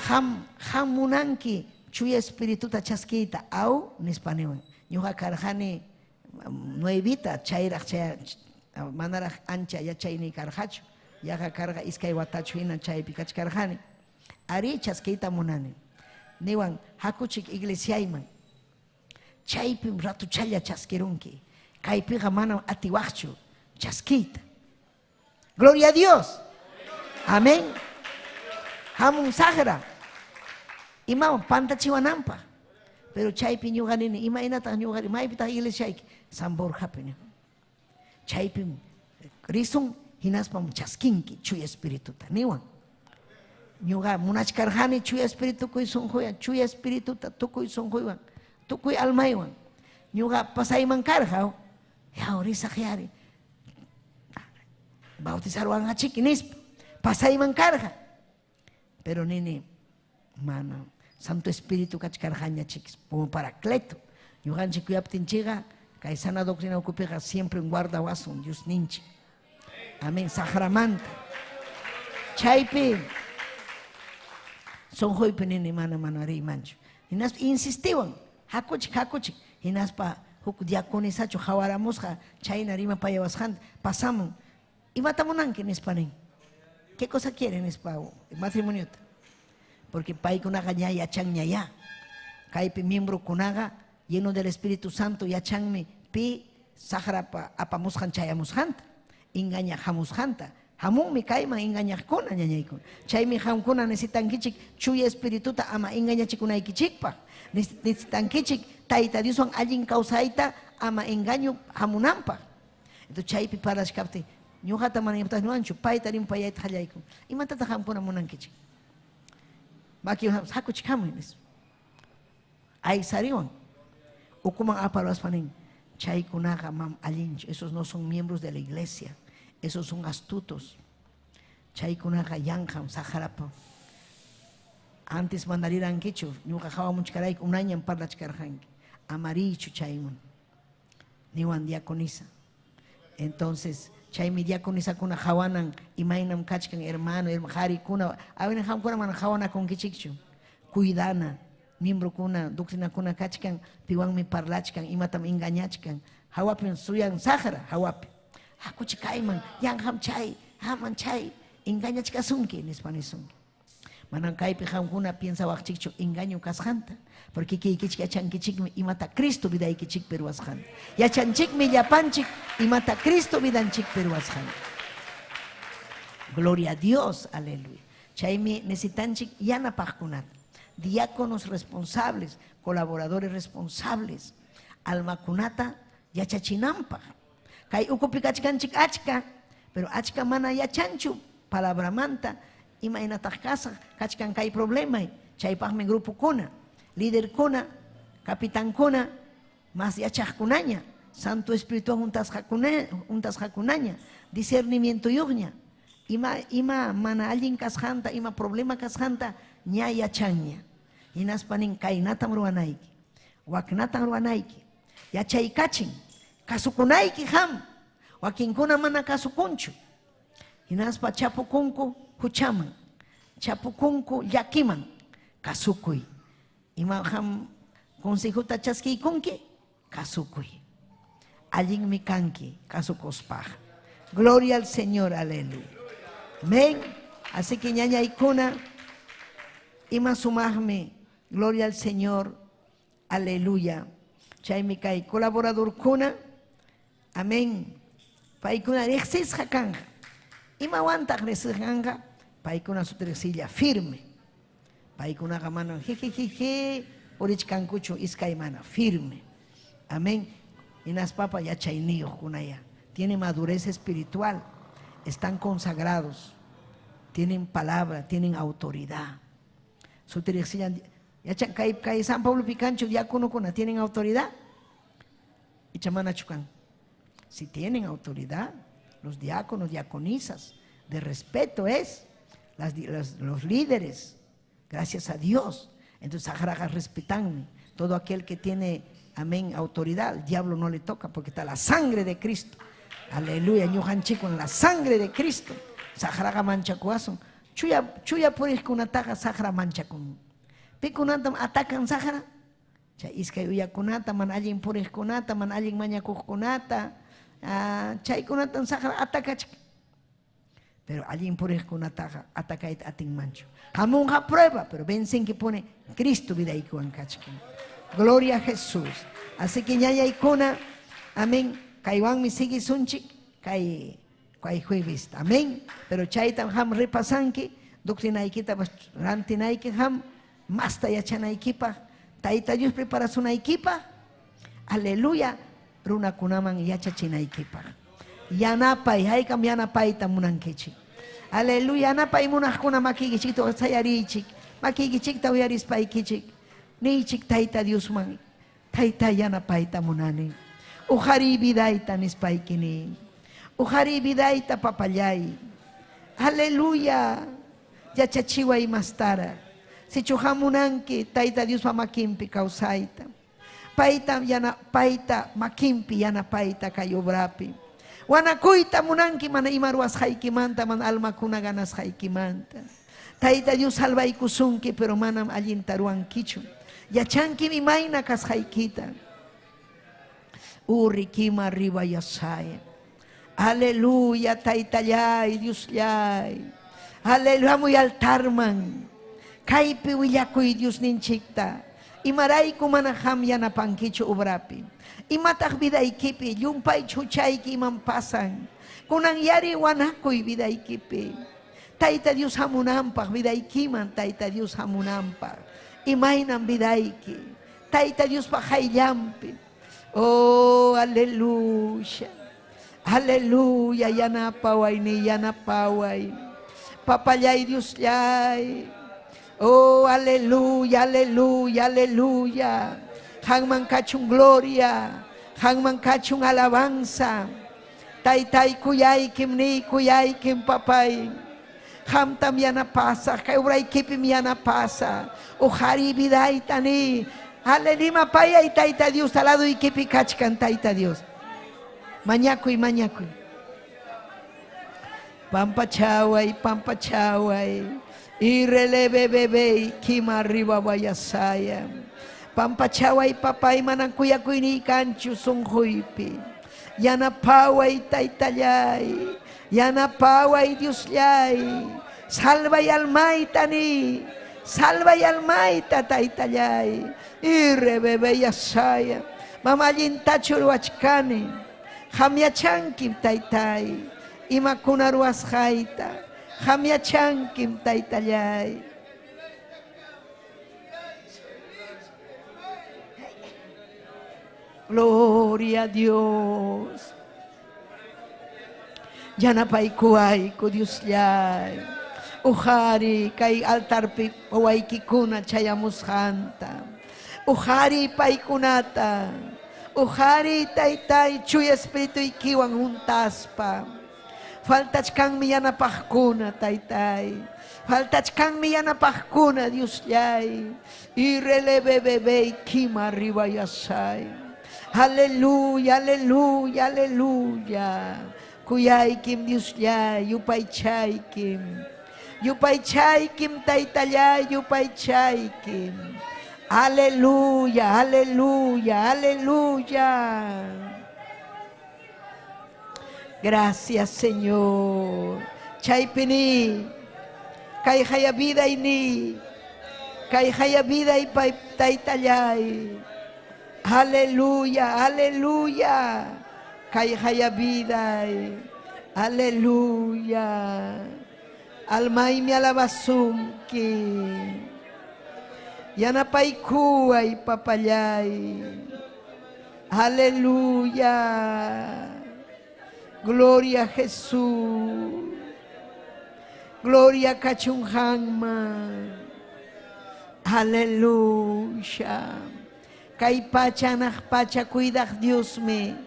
Ham, ham munanki chuya espirituta chaskiyta aw nispa niwan. Ñuqa karqani nuevita chayraq chay manaraq ancha yachayniy karqachu. Yaqa karqa iskay watachu hina chaypi kachkarqani. Ari chaskiyta munani. Niwan hakuchik iglesiayman. Chaypim ratuchalla chaskirunki. Kaypiqa manam atiwaqchu chaskiyta. Gloria a Dios. Amén. Hamun saqra. Imawan pantachiwananpaq. Pero chaypi ñuqa nini, imaynataq ñuqari, maypitaq iglesiayki? San Borjapi nin. Chaypim risun, hinaspam chaskinki Chuya Espirituta, niwan. Ñuqa munachkarqani Chuya Espíritu tukuy sunquywan, Chuya Espirituta tukuy sunquywan, tukuy almaywan. Ñuqa pasayman karqa, yaw risaq yari. Bautizarwanqachiki nispa. Pasayman karqa. Pero nini, mana Santo Espíritu kachkarqaña chikis, como paracleto. Ñuqanchik kuyaptinchikqa, kay sana doctrina ukupiqa siempre guardawasun Dios ninchik. Amén, saqramanta. Chaypi sunquypi nini mana mana riymanchu. Hinaspa insistiwan, hakuchik, hakuchik. Hinaspa huk diaconisachu hawaramusqa chayna rimapayawasqanta pasamun. Imata munanki nispa nin. ¿Qué cosa quiere nispa matrimoniota? Porque paykunaqa ña yachanña ya. Kaypi miembrokunaqa lleno del Espíritu Santo yachanmi pi saqrapa apamusqan chayamusqanta, engañaq hamusqanta. Hamunmi kayman engañaqkuna ñañaykuna. Chaymi qamkuna necesitankichik Chuya Espirituta ama engañachikunaykichikpaq. Necesitankichik Tayta Dioswan allin kawsayta ama engaño hamunanpaq. Entonces chaypi parlachkaptin ñuqata mana imatapas niwanchu, payta rimpayayta qallaykun. Imatataq qamkuna munankichik? Maki hakuchik hamuy nispa. Aysariwan. Ukuman aparwaspa nin, chaykunaqa mam allinchu, esos no son miembros de la iglesia, esos son astutos. Chaykunaqa yanqam saqrapa. Antes mana rirankichu, ñuqa hawamuchkarayku unañam parlachkarqanki. Ama riychu chayman. Niwan diaconisa. Entonces, chaymi diaconisakuna hawanan imaynam kachkan hermano, qarikuna, awina qamkuna mana hawanakunkichikchu. Cuidana, miembrokuna, doctrinakuna kachkan, piwanmi parlachkan, imatam engañachkan. Hawapim suyan saqra, hawapi. Hakuchi kayman, yanqam chay, haman chay, engañachkasunki, nispa nisunki. Manam kaypi qamkuna piensawaqchikchu engaño kasqanta, porque kiykichik yachankichikmi imata Cristo vidaykichikpi ruwasqanta. Yachanchikmi llapanchik imata Cristo vidanchikpi ruwasqanta. Gloria a Dios, aleluya. Chaymi necesitanchik yanapaqkunata, diáconos responsables, colaboradores responsables, almakunata yachachinanpaq. Kay ukupi kachkanchik achka, pero achka mana yachanchu palabramanta, imaynataq kasaq, kachkan kay problemay. Chaypaqmi grupokuna, liderkuna, capitankuna, mas yachaqkunaña, Santo Espirituwan juntasqakunaña, discernimientoyuqña, ima, ima mana allin kasqanta, ima problema kasqanta ña yachanña. Hinaspa nin kaynatam ruwanayki, waknatam ruwanayki, yachaykachin, kasukunayki qam, wakinkuna mana kasukunchu. Hinaspa chapukunku huchaman, chapukunku llakiman, kasukuy. Ima qam consejota chaskiykunki, kasukuy. Allinmi kanki kasukuspaqa. Gloria al Señor, aleluya. Amén. Así que ñañaykuna, ima sumaqmi, gloria al Señor, aleluya. Chaymi kay colaboradorkuna, amén. Paykuna riqsisqa kanqa. Imawantaq riqsisqa? Paykuna suti riqsilla firme. Paykunaqa mana jijijiji purichkankuchu iskay mana, firme. Amén. Hinaspapa yachayniyuqkunaya. Tienen madurez espiritual. Están consagrados. Tienen palabra, tienen autoridad. Suti riqsilla yachan kay kay San Pablo Picancho diáconokuna tienen autoridad. Icha manachu kan. Si tienen autoridad, los diáconos, diaconisas, de respeto es, los líderes, gracias a Dios. Entonces, saqraqa respetanmi. Todo aquel que tiene, amén, autoridad, el diablo no le toca porque está la sangre de Cristo. Aleluya, ñuqanchikwan la sangre de Cristo. Saqraqa manchakuwasun. Chuya, chuya puriqkunataqa saqra manchakun. Pikunatam atacan saqra? Chay iskay uyakunata, mana allin puriqkunata, mana allin mañakuqkunata, chaykunatam saqra atacachkan. Pero allin puriqkunataqa atacayta atinmanchu. Hamunqa prueba, pero vencenki pone Cristo vidaykiwan kachkan. Gloria a Jesús. Así que ñañaykuna, amén, kaywanmi siguisunchik kay kay jueves, amén. Pero chaytam ham repasanki, doctrinaykitapas rantinayki ham, masta yachanaykipaq, Tayta Dios preparasunaykipaq. Aleluya, runakunaman yachachinaykipaq. Yanapay, haykam yanapayta munankichik. Aleluya, yanapay munaqkuna makiykichikta sayariychik, makiykichikta uyarispaykichik. Niychik Tayta Diosman, Tayta yanapayta munani. Uqariy vidayta nispayki niy. Uqariy vidayta papallay. Aleluya, yachachiway mastara. Sichu hamunanki Tayta Diospa makinpi kawsayta. Payta yana, payta makinpi yanapayta kay obrapi. Wanakuyta munanki mana ima ruwasqaykimanta, mana almakuna ganasqaykimanta. Tayta Dios salvaykusunki, pero manam allinta ruwankichu. Yachankim imayna kasqaykita. Urrikima arriba yasaya. Aleluya, Taytallay, Diosllay. Aleluya, muy altarman. Kaypi willakuy Diosninchikta. Imarayku mana qam yanapankichu obrapi. Imataq vidaykipi, llumpay huchayki iman pasan. Kunan yari wanakuy vidaykipi. Tayta Dios hamunanpaq, vidaykiman Tayta Dios hamunanpaq. Imaynan vidayki. Tayta Diospaq hayllampi. Oh, aleluya. Aleluya, yanapaway ni yanapaway. Papallay Diosllay. Oh, aleluya, aleluya, aleluya. Qamman kachun gloria, qamman kachun alabanza. Taytay kuyaykim ni kuyaykim papay. Qamtam yanapasaq, kay obraykipim yanapasa. Uqariy vidayta ni. Aleluya, payay Tayta Dios, laduykipi kachkan Tayta Dios. Mañakuy, mañakuy. Pampachaway, pampachaway. Y releve bebé, kima arriba vayasaya. Pampachaway papay manang kuyakuyni kanchu sunquypi. Yanapaway taytallay. Yanapaway Diosllay. Salvay almayta ni. Salvay almayta taytallay. Y rebebe yasaya. Mama allintachu ruwachkani. Qam yachankim taytay. Imakuna ruwasqayta. Qam yachankim taytallay. Gloria a Dios. Yanapaykuwayku Diosllay. Uqariy kay altarpi wawaykikuna chayamusqanta. Uqariy paykunata. Uqariy taytay chuya espirituykiwan juntaspa. Faltachkanmi yanapaqkuna taytay. Faltachkanmi yanapaqkuna Diosllay. Y releve bebé kima arriba yasay. Aleluya, aleluya, aleluya. Kuyaykim Diosllay, yupaychaykim. Yupaychaykim taytallay, yupaychaykim. Aleluya, aleluya, aleluya. Gracias, Señor. Chaypini, kay haya vida ini, kay haya vida y taytallay. Aleluya, aleluya. Kay haya vida. Aleluya. Almaymi alabasumki. Yanapaykuway papallay. Aleluya. Gloria a Jesús. Gloria a Kachunhanman. Aleluya. Kay pacha anaq pacha cuidaq Dios me.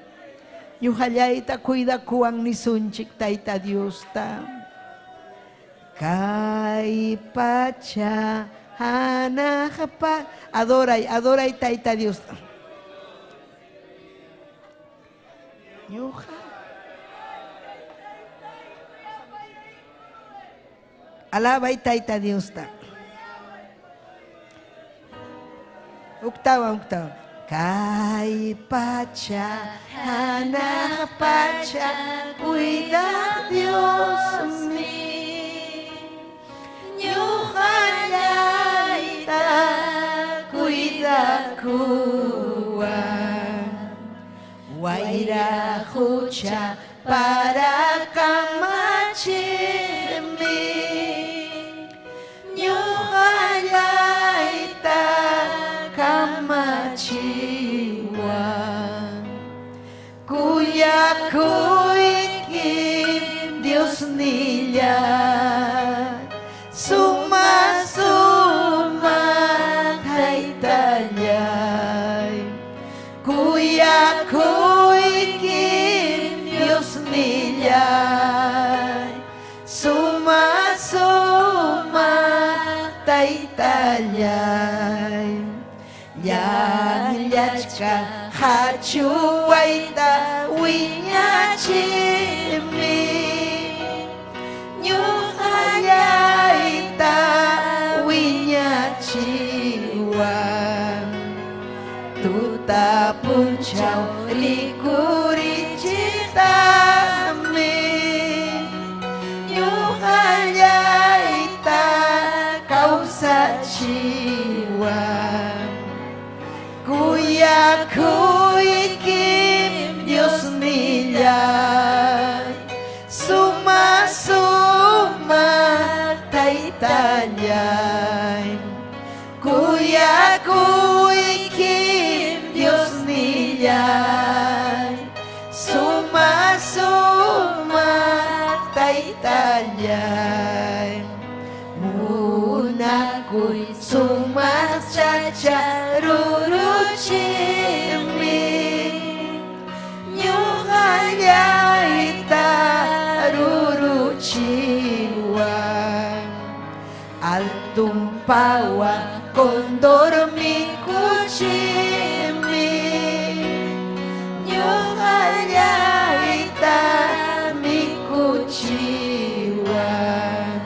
Ñuqallayta cuidakuwan nisunchik Tayta Diosta. Kay pacha anaq pa. Adoray, adoray Tayta Dios. Ñuqa. Alabay Tayta Diosta. Octava, octava. Kay pacha, anaq pacha, cuida Dios mi. Ñuqallayta cuidakuwan. Wayra hucha para kamachirmi. Ñuqallayta kamachirmi. Kuyakuykim Diosnillay, suma suma Taytallay. Kuyakuykim Diosnillay, suma suma Taytallay. Llanllachka hachuwayta wiñachimi, ñuqallayta wiñachiwan. Tuta punchaw rikurichiqtami, ñuqallayta kawsachiwan. Kuyakuykim Diosnillay, suma suma Taytallay. Kuyakuykim Diosnillay, suma suma Taytallay. Munakuy sumaq chacha ruruchimi, ñuqallayta ruruchiwan. Altun pawa condor mikuchimi, ñuqallayta mikuchiwan.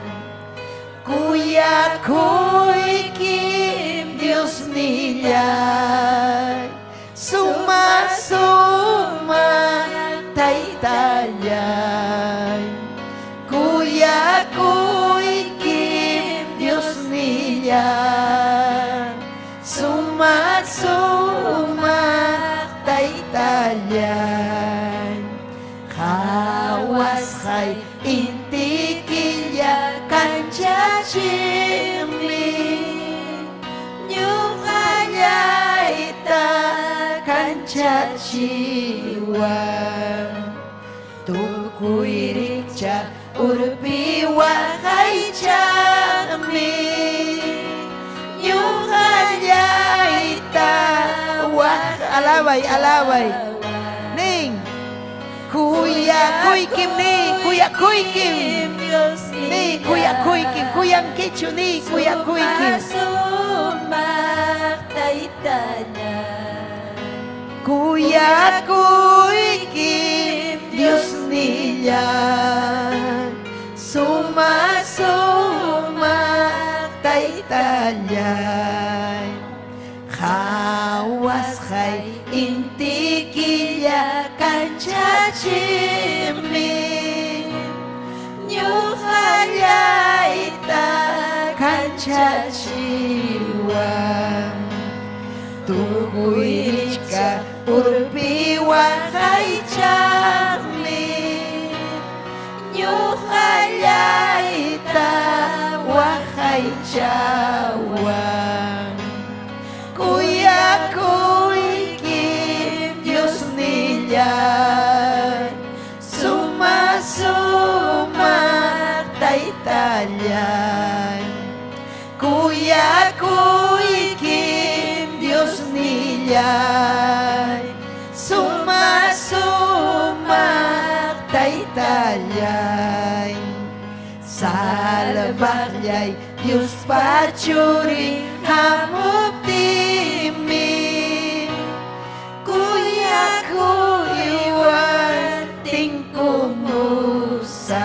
Kuyakuykim Diosnillay, suma suma Taytallay. Kuyakuykim Diosnillay, suma suma Taytallay. Qhawasqay inti killa kanchachimi, ñuqallayta kanchachiwan. Tukuy rikcha urpi waqaychaqmi, ñuqallayta waq. Alabay, alabay. Nin. Kuyakuykim ni, kuyakuykim. Ni, kuyakuykim, kuyankichu ni, kuyakuykim. Sumaq Taytallay. Kuyakuykim Diosnillay, suma suma Taytallay. Qhawasqay inti killa kanchachimi, ñuqallayta kanchachiwan. Tukuy rikcha urpi waqaychaqmi, ñuqallayta waqaychawan. Kuyakuykim Diosnillay, suma suma Taytallay. Kuyakuykim Diosnillay, suma suma Taytallay. Salvaqllay Diospa Churin hamuptinmi, kuyakuywan tinkumusaq.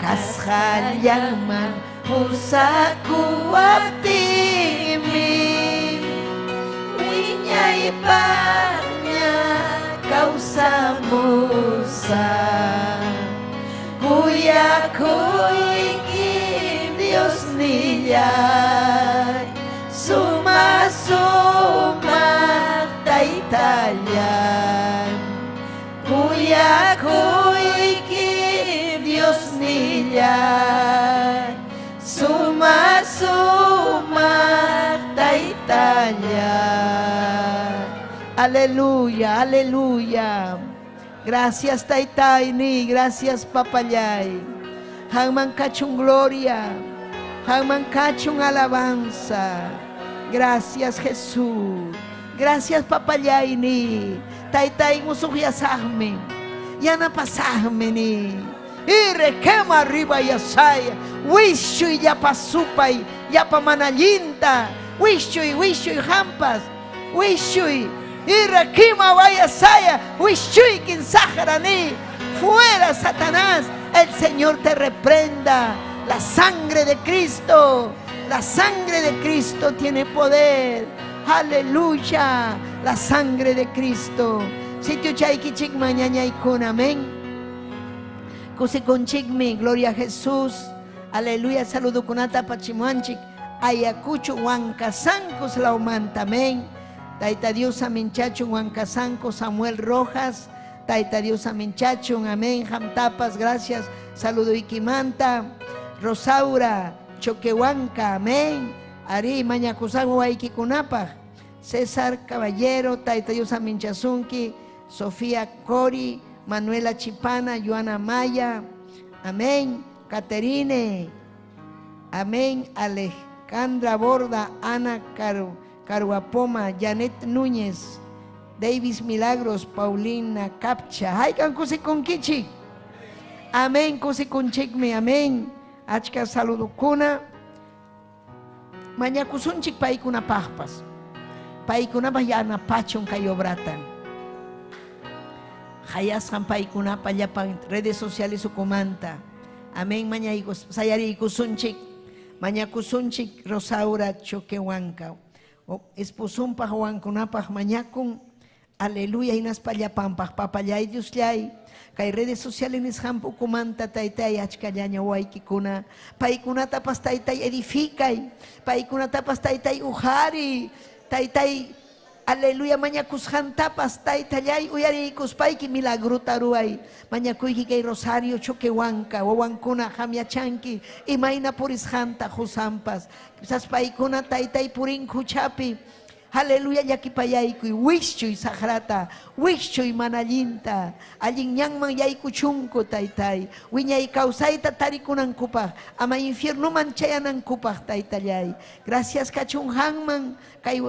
Kasqallanman pusakuwaptinmi, wiñaypaqña kawsamusaq. Kuyakuykim Diosnillay, suma suma Taytallay. Kuyakuykim Diosnillay, suma suma Taytallay. Aleluya, aleluya. Gracias Taytayni, gracias Papallay. Hanman kachun gloria, Hanman kachun alabanza. Gracias Jesús. Gracias Papallayni. Taytay musuqyasaqmi. Yanapasaqmi ni. Irrequema arriba yasaya. Wischuy llapa supay, llapa manallinta. Wischuy, wischuy hampas. Wischuy. Irrequima vayasaya. Wischuy ni. Fuera Satanás. El Señor te reprenda. La sangre de Cristo. La sangre de Cristo tiene poder. Aleluya. La sangre de Cristo. Sitio chaykichik mañañaykuna. Amén. Kusikunchikmi. Gloria a Jesús. Aleluya. Saludo kunata pachimuanchik. Ayacucho Huancasancos laumanta. Amén. Taita Dios aminchacho Huancasanco Samuel Rojas. Taita Dios aminchacho. Amén. Jamtapas. Gracias. Saludo Iquimanta. Rosaura Choquehuanca. Amén. Ari mañakusan Huayquikunapaj. César Caballero, Taita Dios Aminchasunki, Sofía Cori, Manuela Chipana, Joana Maya, amén, Caterine, amén, Alejandra Borda, Ana Caruapoma, Janet Núñez, Davis Milagros, Paulina Capcha, Haykan kusikunkichik, amén, kusikunchikmi, amén, Achka saludukuna, mañakusunchik paykunapaqpas. Paykunapa yanapachun kay obratan. Hayasqan paykunapa llapan redes sociales ukumanta. Amén, sayariykusunchik, mañakusunchik Rosaura Choquehuanca. Esposunpaq wawankunapaq mañakun. Aleluya, hinaspa llapanpaq papallay Diosllay. Kay redes sociales nisqanpa ukumanta taytay achkallaña waykikuna. Paykunatapas taytay edificay. Paykunatapas taytay ujari. Taytay, aleluya, mañakusqantapas taytallay uyariykuspayki milagruta ruway. Mañakuyki kay Rosario Choquehuanca, wawankuna hamyachanki, imayna purisqanta husampas. Quizás paykuna taytay purin huchapi. Aleluya, llakipayaykuy, wischuy saqrata, wischuy manallinta, allin ñanman yaykuchunku taytay, wiñay kawsayta tarikunankupaq, ama infiernuman chayanankupaq taytallay. Gracias kachunhanman kay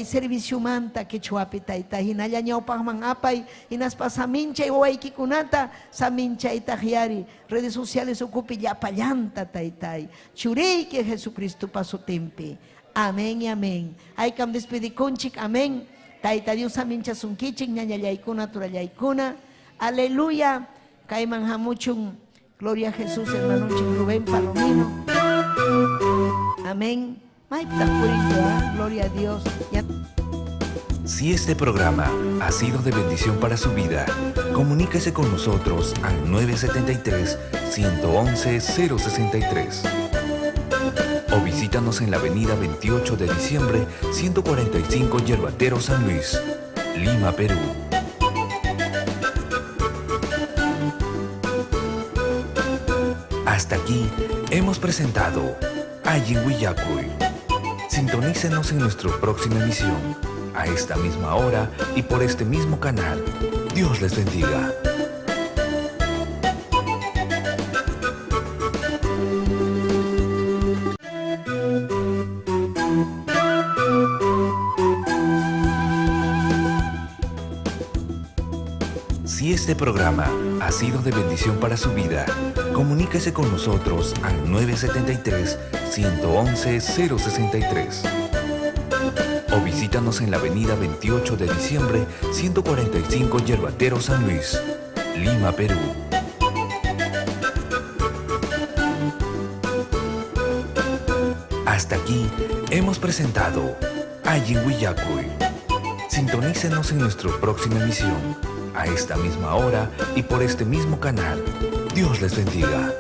serviciomanta quechuapi tayta, hinalla ñawpaqman apay, hinaspa saminchay wawaykikunata, saminchay taqyari, redes sociales ukupi llapallanta taytay, churiyki Jesucristopa sutinpi. Amén y amén. Haykam despedikunchik, amén. Tayta Dios aminchasunkichik, ñañallaykuna, turallaykuna. Aleluya. Kayman hamuchun. Gloria a Jesús, hermano Rubén Palomino. Amén. Gloria a Dios. Si este programa ha sido de bendición para su vida, comuníquese con nosotros al 973-111-063. O visítanos en la avenida 28 de diciembre, 145 Yerbatero, San Luis, Lima, Perú. Hasta aquí hemos presentado Allin Willakuy. Sintonícenos en nuestra próxima emisión, a esta misma hora y por este mismo canal. Dios les bendiga. Si este programa ha sido de bendición para su vida, comuníquese con nosotros al 973-111-063. O visítanos en la avenida 28 de diciembre, 145 Yerbatero, San Luis, Lima, Perú. Hasta aquí hemos presentado Allin Willakuy. Sintonícenos en nuestra próxima emisión, a esta misma hora y por este mismo canal. Dios les bendiga.